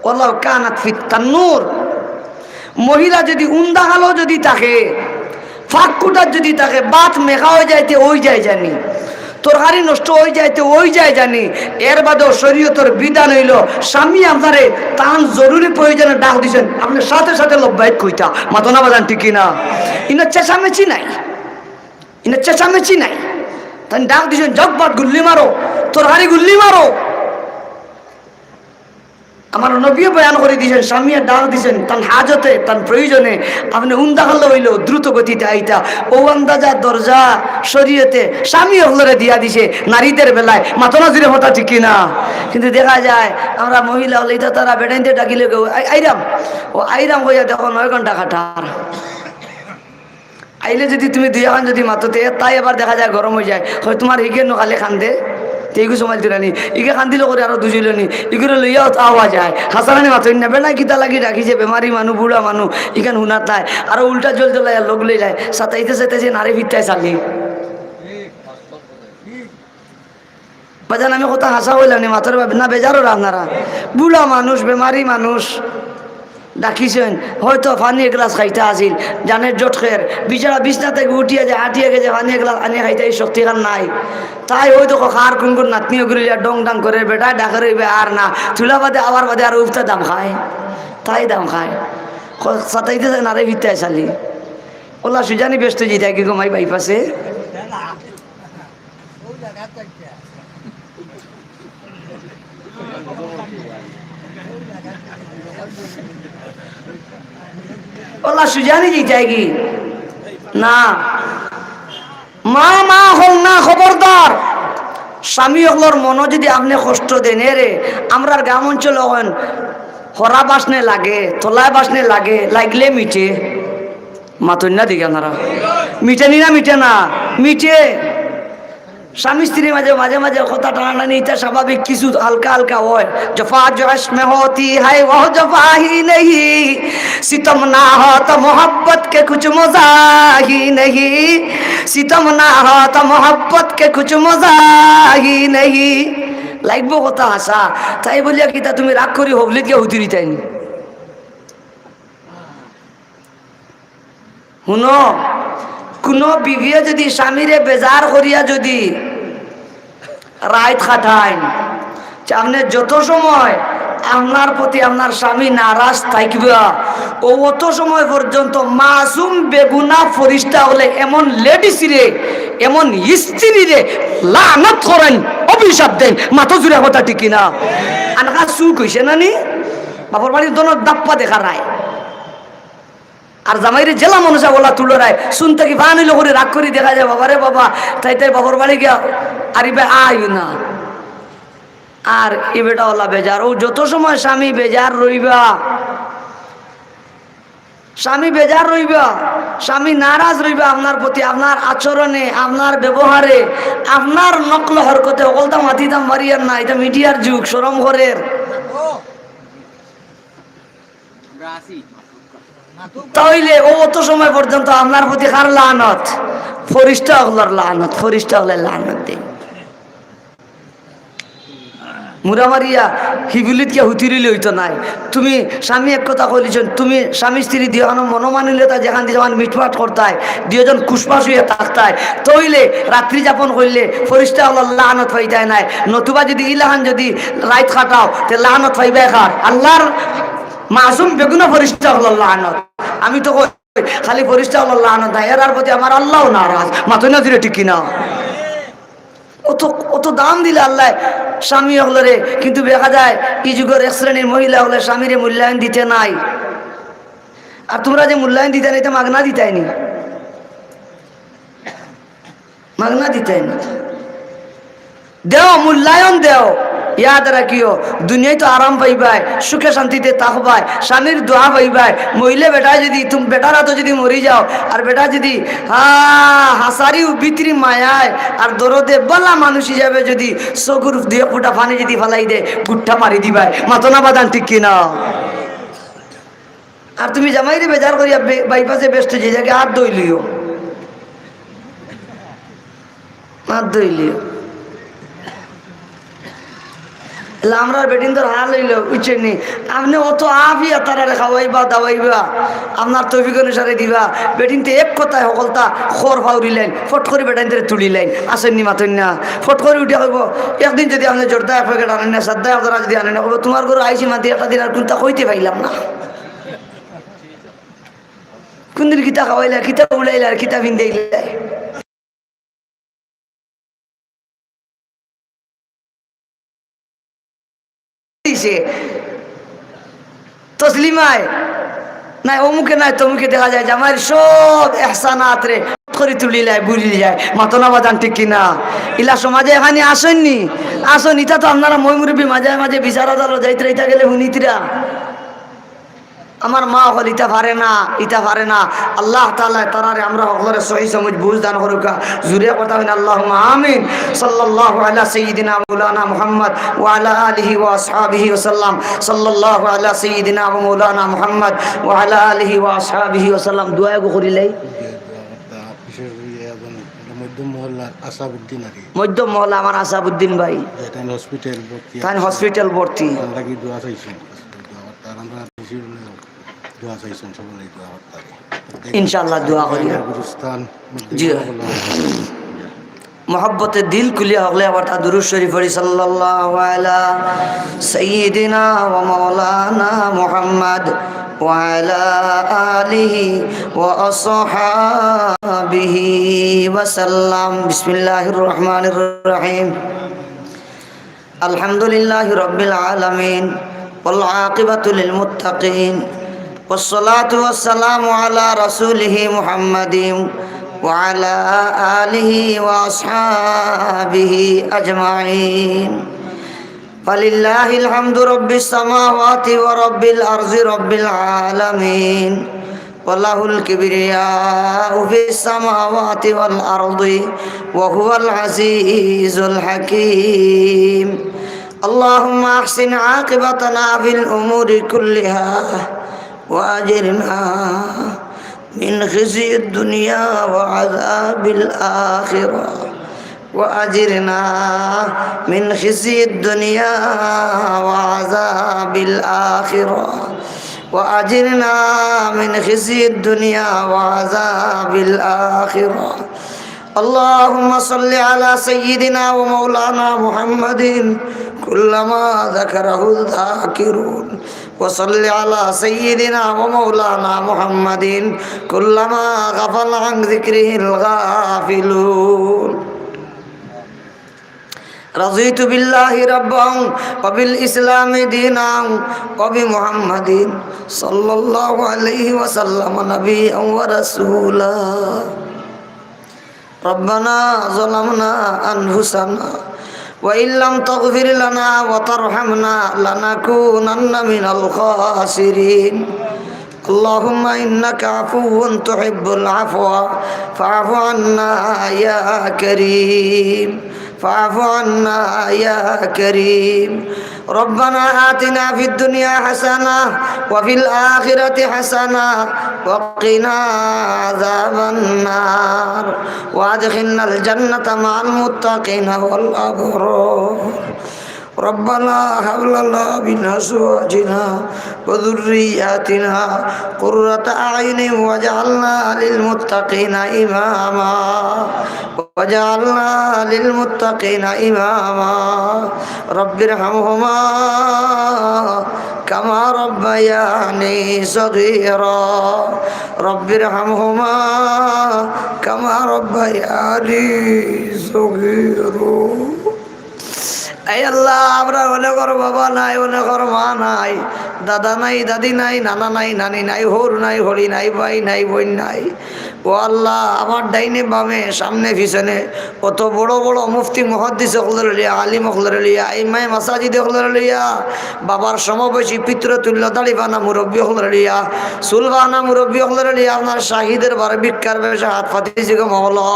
ওয়ালাউ কানাত ফিত তান্নুর, মহিলা যুদি উন্দাহালো যুদি থাকে, ফাঁক কুটাত যুদি থাকে, ভাত মেখা অইযাইতে অইযায় জানি, তরকারি নষ্ট অইযাইতে অইযায় জানি, এর বাদেও শরীয়তর বিধান অইলো, স্বামী আপনারে তান জরুরি প্রয়োজনে ডাক দিছইন, আপনে সাথে সাথে লব্বাইক কইতা। মাতো না বাজান, ঠিক কি না? ইনো চেঁচামেচি নাই, ইনো চেঁচামেচি নাই। তাইন ডাক দিছইন, "যাও ভাত গুল্লি মারো, তরকারি গুল্লি মারো।" আমার নবীয়ে বয়ান করি দিছেন, স্বামীয়ে ডাক দিছেন, তান হাজতে, তান প্রয়োজনে, আপনে উন্দা খালো অইলেও দ্রুত গতিতে আইতা। ও আন্দাজা দরজা শরীয়তে স্বামী অকলরে দিয়া দিছে, নারীদের বেলায়। মাতো না জুরে, কথা ঠিক কি না? কিন্তু দেখা যায়, আমরা মহিলা অকলে তো তারা বেটাইন্তে ডাকিলে কেউ, "আই-, আইরাম।" ও আইরাম কইয়া দেখো, নয় ঘন্টা কাটার। আইলে যদি তুমি দুই এখান যদি মাতো, তে তাই আবার দেখা যায় গরম অই যায়। কয়, "তুমার হিগে নু খালি কান্দে, তে ইগু সামাইল দিলানি, ইগে কান্দিলে করি আরো দুজিলনি, ইগুরে লইয়াও তো আওয়া যায়।" হাসারানি মাতো না, বেটায় কিতা লাগি ডাকিছে, বেমারি মানু, বুড়া মানু, ইখান হুনাত নায়। আরো উল্টা জল জ্বলাইয়া লগ লইলায়, সাতাইতে সাতাইতে নারে ফিরতায় চালি। বাজান, আমি কথা হাছা কইলাম নি, মাতর ভাই না, বেজার অইরা আপনারা। বুড়া মানুষ, বেমারি মানুষ ডাকিছইন, হয়তো পানি এক গ্লাস খাইতা আছিল, জানের জটখের, বিছানা, বিছনা থাকি উঠিয়া যে আটিয়া গেছে, পানি এক গ্লাস আনিয়া খাইতা, ই শক্তিখান নাই। তাই অউ দেখো, কার কুনকুন নাতনি অগুরে লইয়া ডং ডাং করের, বেটায় ডাকের অইবে আর না, তুলা বাদে, আওয়ার বাদে আরো উফতা দাম খায়, তাই দাম খায়। ক-, সাতাইতে চায় নারে ফিরতায় চালি। অলা সুজানি বেহেস্তো যাইতায় গি গো মাই বাইপাসে। অলা সুজানি যাইতায় গি? না। মা, মা অকল না, খবরদার। স্বামী অকলর মনো যদি আপনে কষ্ট দেন, এরে, আমরার গ্রাম অঞ্চল অখন হরা বাসনে লাগে, তলায় বাসনে লাগে, লাগলে মিটে। মাতইন না দেখি আপনারা। মিটেনি না, মিটে না? মিটে। স্বামী স্ত্রীর মাঝে, মাঝে মাঝে কথা টানাটানি, ইটা স্বাভাবিক, কিছু হালকা হালকা অয়। جفا جو عشق میں ہوتی ہے وہ جفا ہی نہیں، ستم نہ ہو تو محبت کے کچھ مزہ ہی نہیں، ستم نہ ہو تو محبت کے کچھ مزہ ہی نہیں۔ লাগবো কথা হাছা, তাই বলিয়া কিতা তুমি রাগ করি হবলিত গিয়া হুতি দিতায়নি? হুনো, কুনু বিবিয়ে যদি স্বামীরে বেজার করিয়া যদি রাইত কাটাইন, যে আপনে যত সময় আপনার প্রতি আপনার স্বামী নারাজ থাকবা, ও অত সময় পর্যন্ত মাসুম বেগুনা ফরিস্তা অকলে এমন লেডিসরে, এমন স্ত্রীরে লানত করেন, অভিশাপ দেন। মাতো জুরে, কথা ঠিক কি না? আনকা চুক অইছে না নি? বাপর বাড়ির দনর দাপ্পা দেখা রায়। আর জামাইরে যেলা মনো চায় অলা তুলরায়, চুন থাকি পানি লগ করি রাগ করি দেখা যায়, বাবারে বাবা, তাই তাই বাপর বাড়ি গিয়া আর ইবে আইও না। আর ই বেটা অলা বেজার, ও যত সময় স্বামী বেজার রইবা, স্বামী বেজার রইবা, স্বামী নারাজ রইবা আপনার প্রতি, আপনার আচরণে, আপনার ব্যবহারে, আপনার নকল হরকতে, অকলতা মাতিতাম পারিয়ার না, ইটা মিডিয়ার যুগ, শরম করের। তাইলে ও অত সময় পর্যন্ত আপনার প্রতি কার লানত? ফরিস্তা অকলর লানত, ফরিস্তা অকলর লানত দেই। মুরা মারিয়া হিবুলিত গিয়া হুতি রইলে অইতো নায়। তুমি স্বামী এক কথা কইলিছইন, তুমি স্বামী স্ত্রী দুইওখানো মনোমালিন্যতা যেখান যেখান মিটমাট করতায়, দুইওজন খুশমাশ অইয়া থাকতায়, তাইলে রাত্রি যাপন করলে ফরিস্তা অকলর লানত পাইতায় নায়। নতুবা যদি ইলাখান যদি রাইত কাটাও, তে লানত পাইবায় কার? আল্লার মাসুম বেগুনা ফরিস্তা অকলর লানত। আমি তো কই, খালি ফরিস্তা অকলর লানত নায়, এরার প্রতি আমার আল্লাও নারাজ। মাতইন না জুরে, ঠিক কি না? অত, অত দাম দিলে আল্লায় স্বামী অকলরে, কিন্তু দেখা যায় ই যুগর এক শ্রেণীর মহিলা অকলে স্বামীরে মূল্যায়ন দিতে নায়। আর তুমরা যে মূল্যায়ন দিতায় নায়, ইতা মাগনা দিতায়নি? মাগনা দিতায়নি? দেও, মূল্যায়ন দেও। ইয়াদ রাখিও, দুনিয়াত তো আরাম পাইবায়, সুখে শান্তিতে থাকবায়, স্বামীর দোয়া পাইবায়। মইলে বেটায় যদি, তুমি বেটার আতো যদি মরি যাও, আর বেটা যদি, হা, হাসারিও ভিতরি মায়ায় আর দরদে বালা মানুষ হিসাবে যদি চকুর দুই ফুটা পানি যদি ফালাই দেয়, গুট্টা মারি দিবায়। মাতো না বাজান, ঠিক কি না? আর তুমি জামাইরে বেজার করিয়া বে-, বাইপাসে বেহেস্তো যাইতায় গি, আত ধইলিও। আত ধইলিও। এলা আমরার বেটিন্তর হাল অইলো, বুঝছইন নি? আপনে অত আফিয়া তারারে খাওয়াইবা, দাওয়াইবা, আপনার তৌফিক অনুসারে দিবা। বেটিন্তে এক কথায় হকলতা খর ফাউরিলাইন, ফট করি বেটাইন্তরে তুলিলাইন। আছইন নি, মাতইন না? ফট করি উঠিয়া কইবো, একদিন যদি আপনে জর্দা এক প্যাকেট আনইন না, সাদ্দা এক জরা যদি আনইন না, কইবো, "তুমার ঘরো আইছি মাতি একটা দিন আর কুন্তা কইতে পাইলাম না।" কুনদিন কিতা খাওয়াইলা, কিতা উড়াইলা, আর কিতা ফিন্দাইলা। দিছে। তসলিমায়, নাই অমুকে, নাই তমুকে, দেখা যায় জামাইর সব এহসানাতরে করি তুলিলায়, বুলিলায়, মাতো না বাজান, ঠিক কি না? ইলা সমাজে এখানি আছইন নি? আছইন। ইতা তো আপনারা ময়-মুরব্বি মাঝে মাঝে বিচার আদালতো যাইতরা, ইতা গেলে হুনিতরা। আমার মা অকল ইতা পারে না, ইতা পারে না। আল্লাহ তাআলায় তারারে আমরা হকলরে সহি সমঝ বুঝ দান করুক্কা। জুরে কথা কইন, আল্লাহুম্মা আমিন। সাল্লাল্লাহু আলা সাইয়্যিদিনা মাওলানা মুহাম্মদ ওয়া আলা আলিহি ওয়া আসহাবিহি ওয়া সাল্লাম। সাল্লাল্লাহু আলা সাইয়্যিদিনা ওয়া মাওলানা মুহাম্মদ ওয়া আলা আলিহি ওয়া আসহাবিহি ওয়া সাল্লাম। দোয়া এগু করিলাই। বিশেষ করি এজন মধ্যম মহল্লার আসাবউদ্দিন আর কি। মধ্যম মহল্লা আমার আসাবউদ্দিন ভাই। যে তাইন হসপিটাল ভর্তি তাইন আছে। হসপিটাল ভর্তি। তার লাগি দোয়া চাইছেন। দোয়া করতে আর আমরা বেশি দোয়া চাইছেন, সবাই দোয়া করতে হবে। ইনশাআল্লাহ দোয়া করি। গুরুস্থান, জি। মহব্বতে দিল খুলিয়া হকলে আবার তা দুরূদ শরীফ পড়ি, সাল্লাল্লাহু আলা সাইয়্যিদিনা ওয়া মাওলানা মুহাম্মদ ওয়া আলা আলিহি ওয়া আসহাবিহি ওয়া সাল্লাম। বিসমিল্লাহির রহমানির রহিম। الحمد لله رب العالمين، والعاقبة للمتقين، والصلاة والسلام على رسوله محمد وعلى آله وأصحابه أجمعين. فلله الحمد رب السماوات ورب الأرض رب العالمين. وله الكبرياء في السماوات والأرض وهو العزيز الحكيم. اللهم أحسن عاقبتنا في الأمور كلها وأجرنا من خزي الدنيا وعذاب الآخرة. وأجرنا من خزي الدنيا وعذاب الآخرة. وأجرنا من خزي الدنيا وعذاب الآخرة. اللهم صل على سيدنا ومولانا محمد كلما ذكره الذاكرون، وصل على سيدنا ومولانا محمد كلما غفل عن ذكره الغافلون. رضيت بالله ربا وبالإسلام دينا وبمحمد صلى الله عليه وسلم نبيا ورسولا. ربنا ظلمنا أنفسنا وإن لم تغفر لنا وترحمنا لنكونن من الخاسرين. اللهم إنك عفو تحب العفو فاعف عنا يا كريم، فاعف عنا يا كريم. ربنا آتنا في الدنيا حسنة وفي الآخرة حسنة وقنا عذاب النار وأدخلنا الجنة مع المتقين والأبرار. ربنا هب لنا من أزواجنا وذرياتنا قرة أعين واجعلنا للمتقين إماما، واجعلنا للمتقين إماما. رب ارحمهما كما ربياني صغيرا. رب ارحمهما كما ربياني صغيرا. এই আল্লাহ, আমরা অনেকর বাবা নাই, অনেকর মা নাই, দাদা নাই, দাদি নাই, নানা নাই, নানি নাই, হউর নাই, হড়ি নাই, ভাই নাই, বইন নাই। ও আল্লাহ, আমার ডাইনে বামে, সামনে পিছনে অত বড় বড় মুফতি মুহাদ্দিস অকলরে লইয়া, আলিম অকলরে লইয়া, ইমামে মাসাজিদ অকলরে লইয়া, বাবার সমবয়সী পিতৃতুল্য দাড়িবানা মুরব্বি অকলরে লইয়া, চুলবানা মুরব্বি অকলরে লইয়া আপনার শাহী দরবারে ভিক্ষার বেশে হাত পাতিছি গো মওলা।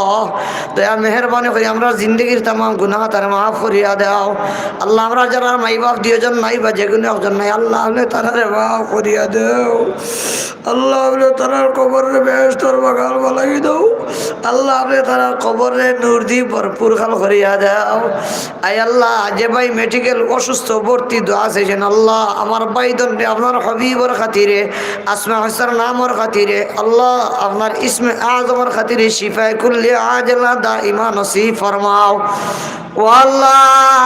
দয়া মেহেরবানি করি আমরার জিন্দেগির তামাম গুনাহ তারে মাফ করিয়া দেও। আল্লাহ, আমরা যারার মাই বাপ দুইজন নাই বা যেকুনু একজন নাই, আল্লাহ, আপনে তারারে মাফ করিয়া দেও। আল্লাহ, আপনে তারার কবররে বেহেশতর বাগান বানাই দেও। আল্লাহ, আপনে তারার কবররে নূর দি ভরপুর খান করিয়া দেও। আয় আল্লাহ, যে ভাই মেডিকেল অসুস্থ ভর্তি দোয়া চাইছেন, আল্লাহ, আমার ভাইদনরে আপনার হাবিবর খাতিরে, আসমা হুসনার নামর খাতিরে, আল্লাহ, আপনার ইসমে আজমর খাতিরে শিফায়ে কুল্লি আজলা দাইমা নসিব ফরমাও। ও আল্লাহ,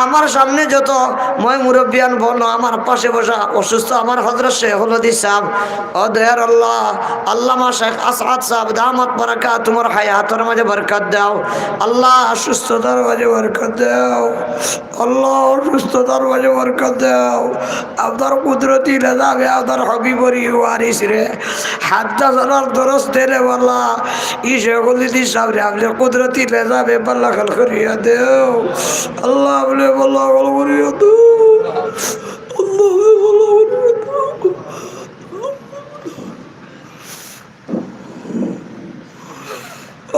আমার সামনে যত ময় মুরব্বিয়ান বনো, আমার পাশে বসা অসুস্থ আমার হযরত শেখুল হাদিস সাহেব, ও দয়ার আল্লাহ, আল্লামা শেখ আসআদ সাহেব দাম বারাকাত, তুমার হায়াতর মাঝে বরকত দেও। আল্লাহ, সুস্থতার মাঝে বরকত দেও। আল্লাহ, সুস্থতার মাঝে বরকত দেও। আপনার কুদরতি নিজামে আপনার হাবিবর ই ওয়ারিসরে হাদিস আর দরস দেনেওয়ালা ই শেখুল হাদিস সাবরে আপনে কুদরতি নিজামে বালা খান করিয়া দেও। আল্লাহ, আপনে বালা খান করিয়া দেও। আল্লাহ, আপনে বালা খান করিয়া দেও।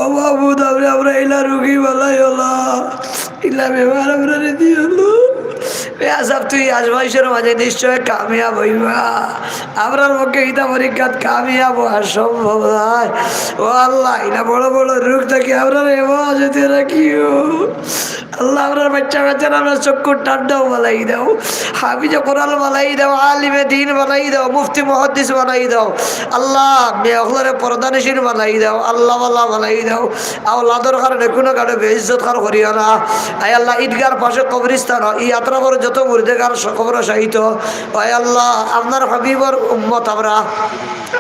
ও মাবুদ, আপনে আমরার ইলা রুগী বানাইও না, ইলা বেমার আমরারে দিও না। এ আজাব তুই আজমাইশের মাঝে নিশ্চয় কামিয়াব অইবা। আমরার পক্ষে ইতা পরীক্ষাত কামিয়াব অওয়া সম্ভব নায়। ও আল্লাহ, ইলা বড় বড় রোগ থাকি আমরারে হেফাজতে রাখিও। আল্লাহ, আমরার বাচ্চা কাচ্চারে আমরার চক্ষু ঠান্ডা বানাই দেও, হাফিজে কোরআন বানাই দেও, আলিমে দ্বীন বানাই দেও, মুফতি মুহাদ্দিস বানাই দেও। আল্লাহ, মেয়ে অকলরে পর্দানশীন বানাই দেও, আল্লাহওয়ালা বানাই দেও। আওলাদর কারণে কুনু কারো বেইজ্জত খান করিও না। আয় আল্লাহ, ঈদগাহর পাশে কবরস্থান, ই আতরাফর যত মুর্দেগার কবরো শায়িত। আয় আল্লাহ, আপনার হাবিবর উম্মত আমরা,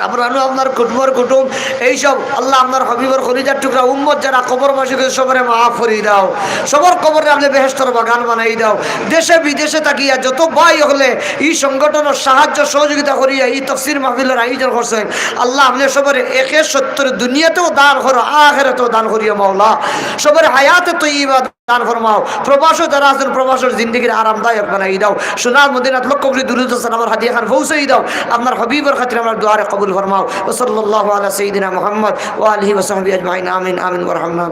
আমরা নু আপনার কুটুমর কুটুম, এই সব আল্লাহ আপনার হাবিবর কলিজার টুকরা উম্মত যারা কবরবাসী, সবরে মাফ করি দেও, সবর কবররে আপনে বেহেশতর বাগান বানাই দেও। দেশে বিদেশে থাকিয়া যত ভাই অকলে ই সংগঠনর সাহায্য সহযোগিতা করিয়া ই তফসির মাহফিলর আয়োজন করছইন, আল্লাহ আপনে সবরে একে সত্তর দুনিয়াতেও দান করো, আখেরাতেও দান করিও মাওলা। সবরে হায়াতে তৈয়বা দান ফরমাও। প্রবাসো যারা আছইন, প্রবাসর জিন্দেগিরে আরামদায়ক বানাই দেও। সোনার মদিনাত লক্ষ কোটি দুরুদ ও সালামর হাদিয়া খান পৌঁছাই দেও। আপনার হাবিবর খাতিরে আমরার দোয়ারে কবুল ফরমাও। ওয়া সাল্লাল্লাহু আলা সাইয়্যিদিনা মুহাম্মদ ওয়া আলিহি ওয়া সাহবিহি আজমাইন। আমিন, আমিন ওয়া রাহমানা।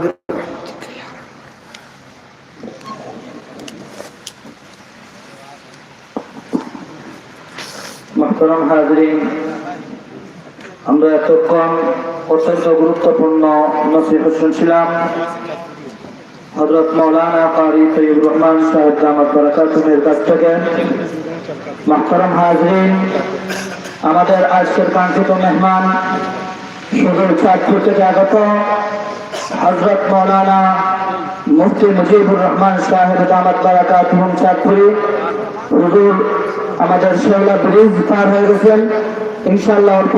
মুহতারাম হাজিরিন, আমরা এতক্ষণ অত্যন্ত গুরুত্বপূর্ণ নসিহত শুনছিলাম হযরত মাওলানা কারি তৈয়ব রহমান সাহেব দামাত বারাকাতুহুমের কাছ থেকে। মুহতারাম হাজিরিন, আমাদের আজকের কাঙ্ক্ষিত মেহমান সুদূর চাঁদপুর থেকে আগত হযরত মাওলানা মুফতি মুজিবুর রহমান সাহেব দামাত বারাকাতুহুম চাঁদপুরি হুজুর আমাদের শেওলা ব্রিজ পার হয়ে গেছেন। ইনশাআল্লাহ অল্প